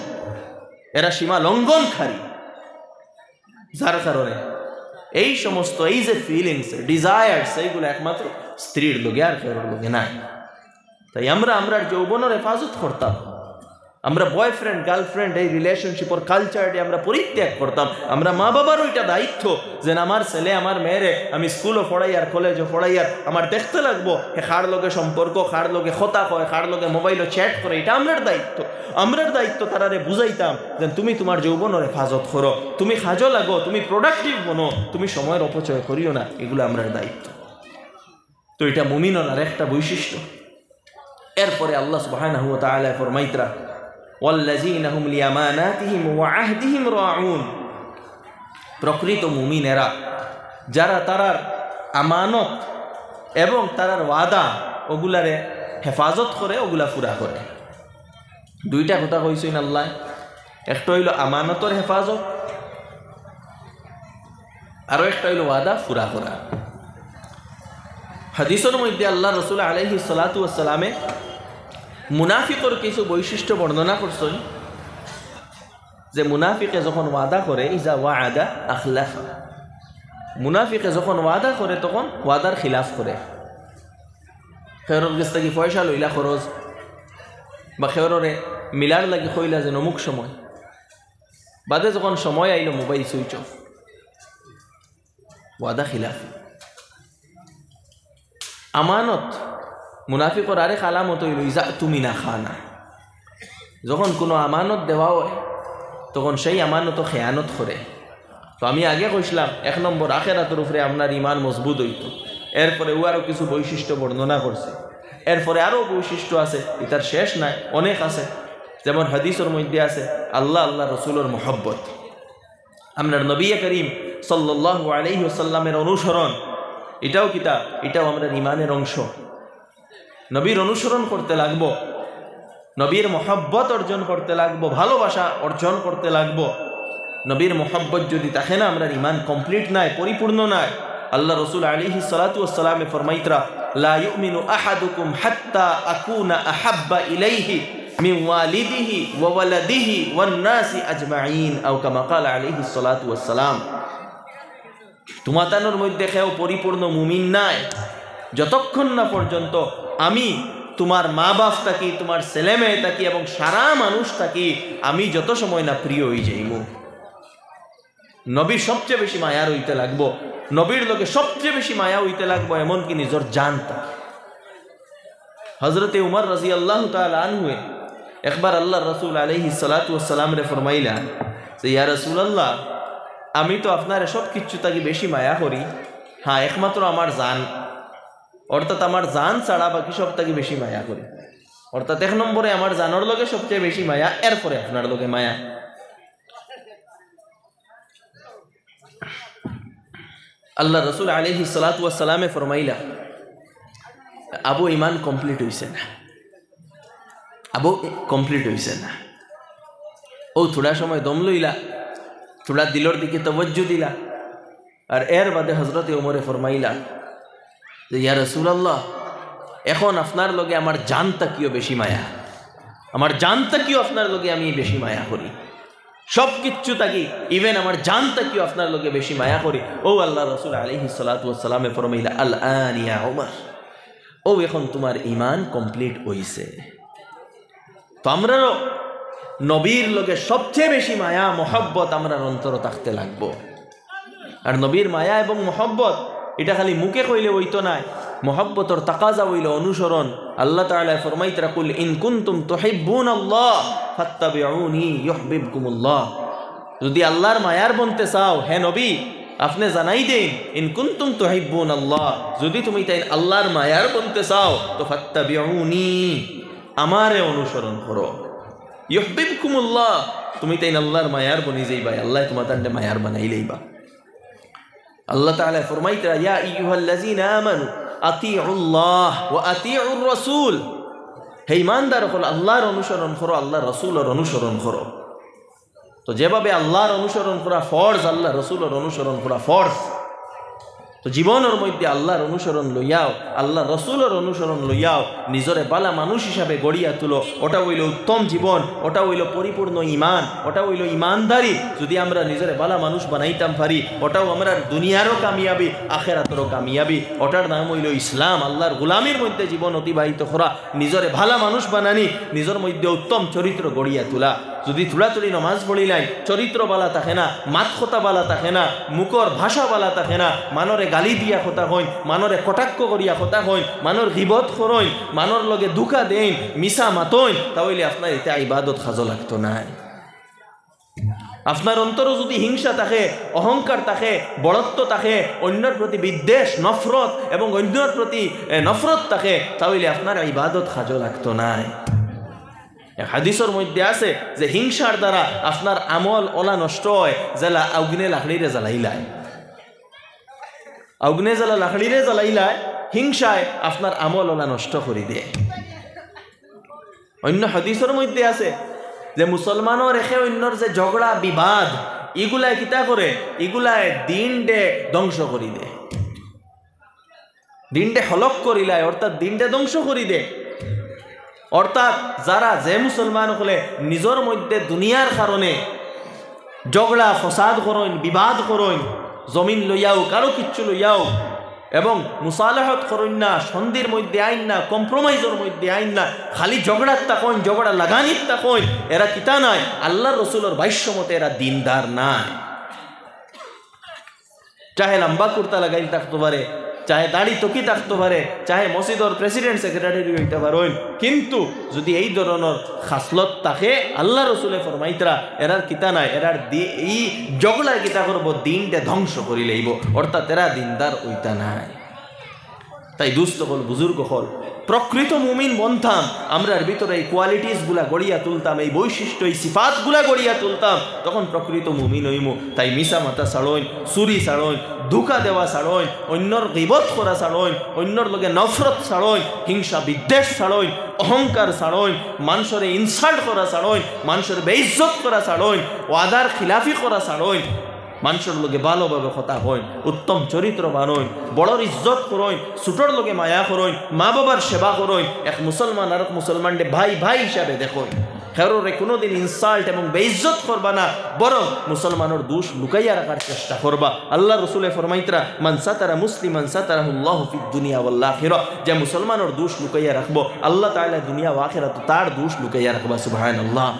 এরা সীমা লঙ্ঘনকারী। যার কারণে এই সমস্ত, এই যে ফিলিংস, ডিজায়ার্স, এইগুলা একমাত্র স্ত্রীর লগে, আর কেউর লগে নাই। তাই আমরা আমরার যৌবনর হেফাজত করতাম। আমরা বয়ফ্রেন্ড গার্লফ্রেন্ড এই রিলেশনশিপর কালচাররে আমরা পরিত্যাগ করতাম। আমরা মা বাবারও ইটা দায়িত্ব, যেন আমার ছেলে আমার মেয়েরে আমি স্কুলো পড়াইয়ার, কলেজো পড়াইয়ার, আমার দেখতে লাগবো হে কার লগে সম্পর্ক, কার লগে কথা কয়, কার লগে মোবাইলো চ্যাট করে, ইটা আমরার দায়িত্ব। আমরার দায়িত্ব তারারে বুঝাইতাম যেন তুমি তুমার যৌবনর হেফাজত করো, তুমি কাজো লাগো, তুমি প্রোডাক্টিভ বনো, তুমি সময়র অপচয় করিও না, ইগুলা আমরার দায়িত্ব। তো ইটা মুমিনর আরেকটা বৈশিষ্ট্য। এরপরে আল্লাহ সুবহানাহু ওয়া তাআলায় ফরমাইতরা, "ওয়াল্লাযীনা হুম লিআমানাতিহিম ওয়া আহদিহিম রাউন।" প্রকৃত মুমিন এরা, যারা তারার আমানত এবং তারার ওয়াদা, ওগুলারে হেফাজত করে, ওগুলা পুরা করে। দুইটা কথা কইছইন আল্লায়, একটা অইলো আমানতর হেফাজত, আরো একটা অইলো ওয়াদা পুরা করা। হাদিসর মধ্যে আল্লার রসুল আলাইহিস সালাতু ওয়াস সালামে মুনাফিকর কিছু বৈশিষ্ট্য বর্ণনা করছইন, যে মুনাফিকে যখন ওয়াদা করে, ইজা ওয়াআদা আখলাফা, মুনাফিকে যখন ওয়াদা করে তখন ওয়াদার খিলাফ করে। কেউরর গেছ থাকি পয়সা লইলা খরচ, বা কেউররে মিলার লাগি কইলা যে অমুক সময়, বাদে যখন সময় আইলো মোবাইল সুইচ অফ, ওয়াদা খিলাফি। আমানত, মুনাফিকর আরেক আলামত অইলো ইজা তুমিনা খানা, যখন কুনু আমানত দেওয়া অয় তখন সেই আমানতো খেয়ানত করে। তো আমি আগে কইছলাম, এক নম্বর, আখেরাতর উপরে আপনার ইমান মজবুত অইতো। এরপরে ও আরো কিছু বৈশিষ্ট্য বর্ণনা করছে। এরপরে আরো বৈশিষ্ট্য আছে, ইতার শেষ নাই, অনেক আছে। যেমন হাদিসর মধ্যে আছে, আল্লাহ, আল্লাহ রসুলর মহব্বত, আপনার নবী করিম সাল্লাল্লাহু আলাইহি ওয়াসাল্লামের অনুসরণ, ইটাও কিতা? ইটাও আমরার ইমানের অংশ। নবীর অনুসরণ করতে লাগবো, নবীর মহব্বত অর্জন করতে লাগবো, ভালোবাসা অর্জন করতে লাগবো। নবীর মহব্বত যদি থাকে না, আমরার ইমান কমপ্লিট নাই, পরিপূর্ণ নাই। আল্লাহ রসুল আলাইহিস সালাতু ওয়াস সালামে ফরমাইতরা, "লা ইউমিনু আহাদুকুম হাত্তা আকুনা আহাব্বা ইলাইহি মিন ওয়ালিদিহি ওয়া ওয়ালাদিহি ওয়ান নাসি আজমাইন", আও কামা ক্বালা আলাইহিস সালাতু ওয়াস সালাম। তুমাতানর মধ্যে কেউ পরিপূর্ণ মুমিন নায়, যতক্ষণ না পর্যন্ত আমি তুমার মা বাপ থাকি, তুমার ছেলে মেয়ে থাকি এবং সারা মানুষ থাকি আমি যত সময় না প্রিয় অই যাইমু। নবী সবচেয়ে বেশি মায়ার অইতে লাগবো, নবীর লগে সবচেয়ে বেশি মায়া অইতে লাগবো, এমনকি নিজর জান থাকি। হজরতে উমর রাদিয়াল্লাহু তাআলা আনহুয়ে একবার আল্লাহর রাসূল আলাইহিস সালাতু ওয়াস সালামরে ফরমাইলা যে, "ইয়া রাসূলুল্লাহ, আমি তো আপনারে সব কিছু থাকি বেশি মায়া করি, হ্যাঁ, একমাত্র আমার জান।" অর্থাৎ আমার জান ছাড়া বাকি সব থাকি বেশি মায়া করি। অর্থাৎ এক নম্বরে আমার জানর লগে সবচেয়ে বেশি মায়া, এরপরে আপনার লগে মায়া। আল্লাহ রসুল আলাইহিস সালাতু ওয়াস সালামে ফরমাইলা, আবু, ইমান কমপ্লিট হইছে না, আবু, কমপ্লিট হইছে না। ও থুড়া সময় দম লইলা, থুড়া দিলর দিকে তবজ্জু দিলা, আর এর বাদে হজরতে ওমরে ফরমাইলা যে, "ইয়া রাসূলুল্লাহ, এখন আপনার লগে আমার জান থাকিও বেশি মায়া, আমার জান থাকিও আপনার লগে আমি বেশি মায়া করি, সব কিচ্ছু থাকি, ইভেন আমার জান থাকিও আপনার লগে বেশি মায়া করি।" ও আল্লাহ রসুল আলাইহিস সালাতু ওয়াস সালামে ফরমাইলা, "আল আন ইয়া ওমর, ও এখন তোমার ইমান কমপ্লিট হইছে।" তো আমরারও নবীর লগে সবচেয়ে বেশি মায়া, মহব্বত আমরার অন্তরো থাকতে লাগবো। আর নবীর মায়া এবং মহব্বত, এটা খালি মুখে কইলে হইতো নায়। মহব্বতর তাকাজা হইল অনুসরণ। আল্লাহ তাআলা ফরমাইতরা, "কুল ইন কুনতুম তুহিব্বুনাল্লাহ ফাত্তাবিউনি ইউহবিবকুমুল্লাহ।" যদি আল্লাহর মায়ার বনতে চাও, হে নবী, আপনি জানাই দেন, "ইন কুনতুম তুহিব্বুনাল্লাহ", যদি তুমি তাইন আল্লাহর মায়ার বনতে চাও, তো "ফাত্তাবিউনি", আমারে অনুসরণ করো। "ইউহবিবকুমুল্লাহ", তুমি তাইন আল্লাহর মায়ার বনি যাইবা, আল্লাহ তোমার তান্ডে মায়ার বানাই লইবা। আল্লাহ তাআলা ফরমাইতরা, "ইয়া আইয়ুহাল্লাযীনা আমানু আতিউল্লাহ ওয়া আতিউর রাসূল।" হে ইমানদার অকল, আল্লাহর অনুসরণ করো, আল্লাহর রাসূলর অনুসরণ করো। তো যেভাবে আল্লাহর অনুসরণ করা ফরজ, আল্লাহর রসুলর অনুসরণ করা ফরজ। তো জীবনর মধ্যে আল্লাহর অনুসরণ লইয়াও, আল্লাহর রসুলর অনুসরণ লইয়াও নিজরে বালা মানুষ হিসাবে গড়িয়া তুলো। ওটা হইল উত্তম জীবন, ওটা হইল পরিপূর্ণ ইমান, ওটা হইল ইমানদারি। যদি আমরা নিজরে বালা মানুষ বানাইতাম পারি, ওটাও আমরার দুনিয়ারও কামিয়াবি, আখেরাতরও কামিয়াবি। ওটার নাম হইল ইসলাম, আল্লাহর গোলামির মধ্যে জীবন অতিবাহিত করা। নিজরে ভালা মানুষ বানানি, নিজর মধ্যে উত্তম চরিত্র গড়িয়া তোলা। যদি থুড়া থুড়ি নমাজ পড়িলাইন, চরিত্র বালা থাকে না, মাত কথা বালা থাকে না, মুখর ভাষা বালা থাকে না, মানরে গালি দিয়া কথা কইন, মানরে কটাক্ষ করিয়া কথা কইন, মানর গিবত করইন, মানর লগে ধুকা দেইন, মিছা মাতইন, তা অইলে আপনার ইতা ইবাদত কাজো লাগতো নায়। আপনার অন্তরো যদি হিংসা থাকে, অহংকার থাকে, বড়ত্ব থাকে, অন্যর প্রতি বিদ্বেষ, নফরত এবং অন্যর প্রতি, এ, নফরত থাকে, তা অইলে আপনার ইবাদত কাজো লাগতো নায়। এক হাদিসর মধ্যে আছে যে হিংসার দ্বারা আপনার আমল ওলা নষ্ট হয়, যেলা আগুনে লাকড়িরে জ্বালাইলায়। আগুনে যেলা লাকড়িরে জ্বালাইলায়, হিংসায় আপনার আমল ওলা নষ্ট করি দেয়। অন্য হাদিসর মধ্যে আছে যে মুসলমানর একে অন্যর যে ঝগড়া বিবাদ, ইগুলায় কিতা করে? ইগুলায় দিনডে ধ্বংস করি দে, দিনডে হলক করিলায়, অর্থাৎ দিনডে ধ্বংস করি দে। অর্থাৎ যারা, যে মুসলমান অকলে নিজর মধ্যে দুনিয়ার কারণে ঝগড়া ফসাদ করইন, বিবাদ করইন, জমিন লইয়াও, কারো কিচ্ছু লইয়াও, এবং মুসালাহত করইন না, সন্ধির মধ্যে আইন না, কম্প্রোমাইজর মধ্যে আইন না, খালি ঝগড়াত থাকইন, ঝগড়া লাগানিত থাকইন, এরা কিতা নায়? আল্লাহর রসুলর ভাষ্য মতে এরা দিনদার নায়। চাহে লম্বা কুর্তা লাগাইল থাকতো পারে, চাহে দাড়ি টুপি থাকতো পারে, চাহে মসজিদর প্রেসিডেন্ট সেক্রেটারি হইতা পারইন, কিন্তু যদি এই ধরনর খাসলত থাকে, আল্লাহর রসুলে ফরমাইতরা, এরার কিতা নায়, এরার দি-, এই ঝগড়ায় কিতা করবো, দিনটা ধ্বংস করি লইবো, অর্থাৎ এরা দিনদার অইতা নায়। তাই দোস্ত অকল, বুজুর্গ অকল, প্রকৃত মুমিন বনতাম, আমরার ভিতরে এই কোয়ালিটিস গুলা গড়িয়া তুলতাম, এই বৈশিষ্ট্য, এই সিফাত গুলা গড়িয়া তুলতাম, তখন প্রকৃত মুমিন অইমু। তাই মিছা মাতা ছাড়ইন, চুরি ছাড়ইন, ধোঁকা দেওয়া ছাড়ইন, অন্যর গিবত করা ছাড়ইন, অন্যর লগে নফরত ছাড়ইন, হিংসা বিদ্বেষ ছাড়ইন, অহংকার ছাড়ইন, মানষরে ইনসাল্ট করা ছাড়ইন, মানষর বেইজ্জত করা ছাড়ইন, ওয়াদার খিলাফি করা ছাড়ইন। মানষর লগে ভালোভাবে কথা কইন, উত্তম চরিত্র বানইন, বড়র ইজ্জত করইন, ছোটর লগে মায়া করইন, মা বাবার সেবা করইন, এক মুসলমান আরক মুসলমানরে ভাই ভাই হিসাবে দেখইন। কেউরে কোনোদিন ইনসাল্ট এবং বেইজ্জত করবা না, বরং মুসলমানর দোষ লুকাইয়া রাখার চেষ্টা করবা। আল্লাহর রসুলে ফরমাইতরা, "মান সাতারা মুসলিমান সাতারাহুল্লাহু ফিদ দুনিয়া ওয়াল আখিরা।" যে মুসলমানর দোষ লুকাইয়া রাখবো, আল্লাহ তাআলা দুনিয়া ও আখিরাত তার দোষ লুকাইয়া রাখবা। সুবহানাল্লাহ।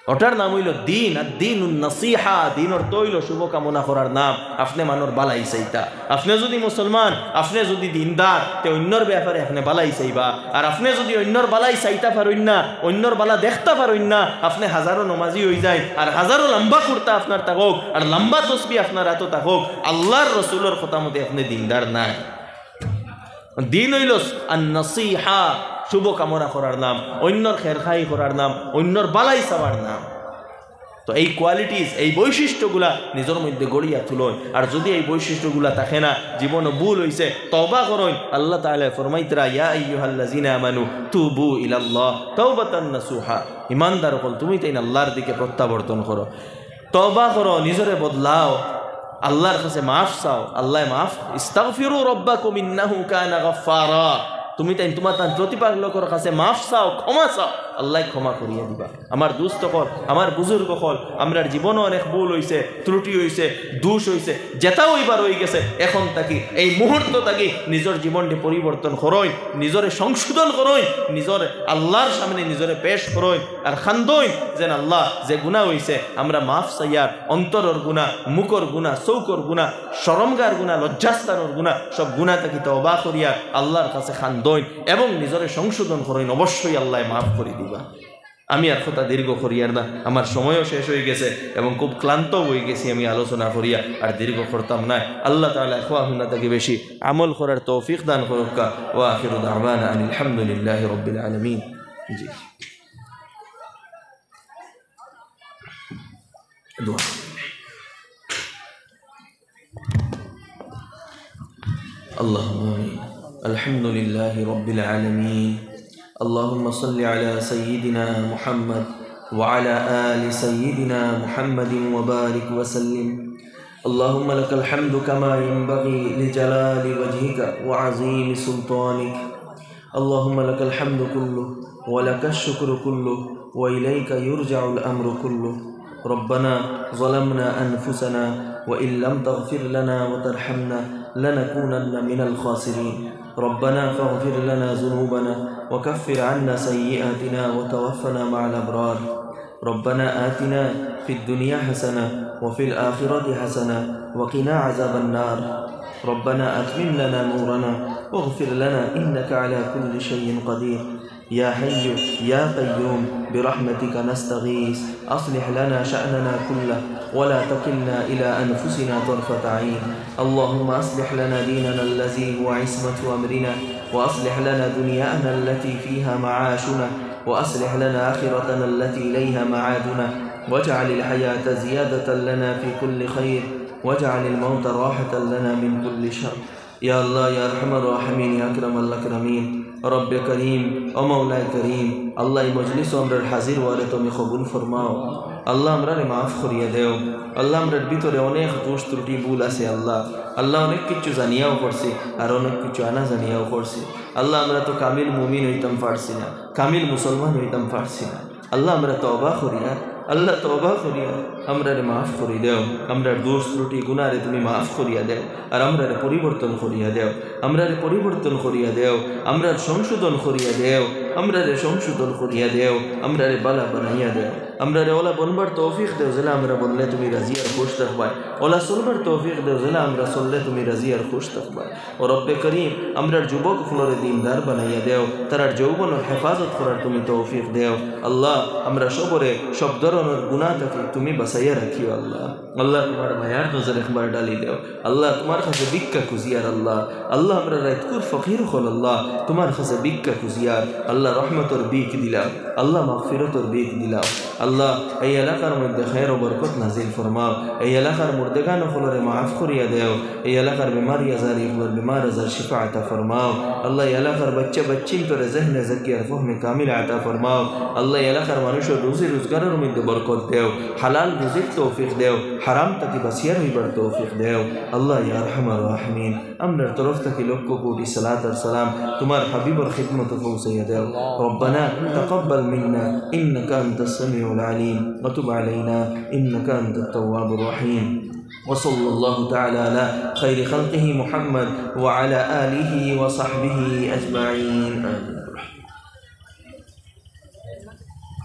ওটার নাম অইল দিন, আর দিনুন নাসিহা, দিন অর্থ অইল শুভকামনা করার নাম। আপনে মানষর বালাই চাইতা। আপনে যদি মুসলমান, আপনে যদি দিনদার, তে অন্যর ব্যাপারে আপনে বালাই চাইবা। আর আপনে যদি অন্যর বালাই চাইতা পারইন না, অন্যর বালা দেখতা পারইন না, আপনে হাজারো নমাজি অইযাইন, আর হাজারো লম্বা কুর্তা আপনার থাকউক, আর লম্বা তসবি আপনার আতো থাকউক, আল্লাহর রসুলর কথা মতে আপনে দিনদার নায়। দিন অইলো আন নাসিহা, শুভকামনা করার নাম, অইন্যর খেরখাই করার নাম, অইন্যর বালাই চাওয়ার নাম। তো এই কোয়ালিটিজ, এই বৈশিষ্ট্যগুলা নিজর মধ্যে গড়িয়া তুলইন। আর যুদি এই বৈশিষ্ট্যগুলা থাকে না, জীবনো ভুল অইছে, তওবা করইন। আল্লাহ তাআলায় ফরমাইতরা, "ইয়া আইয়ুহাল্লাযীনা আমানু তুবু ইলাল্লাহ তাওবাতান নাসুহা।" ইমানদার অকল, তুমিতাইন আল্লাহর দিকে প্রত্যাবর্তন করো, তওবা করো, নিজরে বদলাও, আল্লাহর কাছে মাফ চাও। আল্লায় মাফ, "ইস্তাগফিরু রাব্বাকুম ইন্নাহু কানা গাফফারা।" তুমিতাইন তুমার তান প্রতিপালকর কাছে মাফ চাও, ক্ষমা চাও, আল্লায় ক্ষমা করিয়া দিবা। আমার দোস্ত অকল, আমার বুজুর্গ অকল, আমরার জীবনো অনেক ভুল অইছে, ত্রুটি অইছে, দোষ অইছে, যেতা অইবার অইগেছে, এখন থাকি, এই মুহূর্ত থাকি নিজর জীবনটি পরিবর্তন করইন, নিজরে সংশোধন করইন, নিজর আল্লাহর সামনে নিজরে পেশ করইন, আর খান্দইন যেন, "আল্লাহ, যে গুনা অইছে, আমরা মাফ চাইয়ার, অন্তরর গুনা, মুখর গুনা, চউখর গুনা, শরমগার গুনা, লজ্জাস্থানর গুনা, সব গুনা থাকি তওবা করিয়ার আল্লাহর কাছে খান্দইন এবং নিজরে সংশোধন করইন, অবশ্যই আল্লায় মাফ করি দিবা।" আমি আর কথা দীর্ঘ করিয়ার না, আমার সময়ও শেষ অইগেছে এবং খুব ক্লান্ত অইগেছি আমি আলোচনা করিয়া, আর দীর্ঘ করতাম নায়। আল্লাহ তাআলায় কওয়া হুনা থাকি বেশি আমল করার তৌফিক দান করউক্কা। ওয়া আখিরু দাওয়ানা আনিল হামদুলিল্লাহি রাব্বিল আলামিন। জি, দোয়া। اللهم آمين. الحمد لله رب العالمين. اللهم صل على سيدنا محمد وعلى آل سيدنا محمد وبارك وسلم. اللهم لك الحمد كما ينبغي لجلال وجهك وعظيم سلطانك. اللهم لك الحمد كله ولك الشكر كله وإليك يرجع الأمر كله. ربنا ظلمنا أنفسنا وإن لم تغفر لنا وترحمنا لنكونن من الخاسرين. ربنا فاغفر لنا ذنوبنا وكفر عنا سيئاتنا وتوفنا مع الأبرار. ربنا آتنا في الدنيا حسنة وفي الآخرة حسنة وقنا عذاب النار. ربنا أتمم لنا نورنا واغفر لنا إنك على كل شيء قدير. يا حي يا قيوم برحمتك نستغيث، أصلح لنا شأننا كله ولا تكلنا إلى أنفسنا طرفة عين. اللهم أصلح لنا ديننا الذي هو عصمة أمرنا، وأصلح لنا دنيانا التي فيها معاشنا، وأصلح لنا آخرتنا التي إليها معادنا، واجعل الحياة زيادة لنا في كل خير، واجعل الموت راحة لنا من كل شر. ইয়া আল্লাহ, ইয়া আরহামার রাহিমিন, ইয়া আকরামাল আকরামিন, রব্বে করিম, ও মাওলায় করিম, আল্লাহ, এই মজলিসো আমরার হাজির অওয়ারে তুমি কবুল ফরমাও। আল্লাহ, আমরারে মাফ করিয়া দেও। আল্লাহ, আমরার ভিতরে অনেক দোষ ত্রুটি ভুল আছে আল্লাহ। আল্লাহ, অনেক কিছু জানিয়াও করছি, আর অনেক কিছু আনা জানিয়াও করছি। আল্লাহ, আমরা তো কামিল মুমিন অইতাম পারছি না, কামিল মুসলমান অইতাম পারছি না। আল্লাহ, আমরা তওবা করিয়ার, আল্লাহ, তওবা করিয়ার, আমরারে মাফ করি দেও। আমরার দোষ ত্রুটি গুনারে তুমি মাফ করিয়া দেও, আর আমরারে পরিবর্তন করিয়া দেও, আমরারে পরিবর্তন করিয়া দেও, আমরার সংশোধন করিয়া দেও, আমরারে সংশোধন করিয়া দেও, আমরারে বালা বানাইয়া দেও, আমরারে ওলা বনবার তৌফিক দেও, যেলা আমরা বনলে তুমি রাজি আর খুশ থাকবায়, ওলা চলবার তৌফিক দেও, যেলা আমরা চললে তুমি রাজি আর খুশ থাকবায়। ও রব্বে করিম, আমরার যুবক অকলরে দিনদার বানাইয়া দেও, তারার যৌবনর হেফাজত করার তুমি তৌফিক দেও। আল্লাহ, আমরা সবরে সব ধরনর গুনা থাকি তুমি বাঁচাইয়া রাখিও আল্লাহ। আল্লাহ, তুমার মায়ার নজর একবার ডালি দেও। আল্লাহ, তুমার কাছে ভিক্ষা খুজিয়ার আল্লাহ। আল্লাহ, আমরা রাইতকুর ফকির অকল আল্লাহ, তুমার কাছে ভিক্ষা খুজিয়ার। আল্লাহ, রহমতর ভিক দিলাও, আল্লাহ, মাগফিরতর ভিক দিলাও। আল্লাহ, এই এলাকার মধ্যে খায়ের ও বরকত নাজিল ফরমাও। এই এলাকার মুর্দেগান অকলরে মাফ করিয়া দেও। এই এলাকার বেমারি আজারি অকলর বেমার আজার শিফা আতা ফরমাও। আল্লাহ, এই এলাকার বাচ্চা বাচ্চিন্তরে জেহনে জাকিয়ার ফহমে কামিল আতা ফরমাও। আল্লাহ, এই এলাকার মানুষর রুজি রোজগারর মধ্যে বরকত দেও, হালাল রুজির তৌফিক দেও, হারাম থাকি বাঁচিয়ার অইবার তৌফিক দেও। আল্লাহ, ইয়া আরহামার রাহিমিন, আমরার তরফ থাকি লক্ষ কোটি সালাত আর সালাম তুমার হাবিবর খিদমতো পৌঁছাইয়া দেও। ربنا تقبل منا إنك أنت السميع العليم وتب علينا إنك أنت التواب الرحيم. وصلى الله تعالى على خير خلقه محمد وعلى آله وصحبه أجمعين. آمين.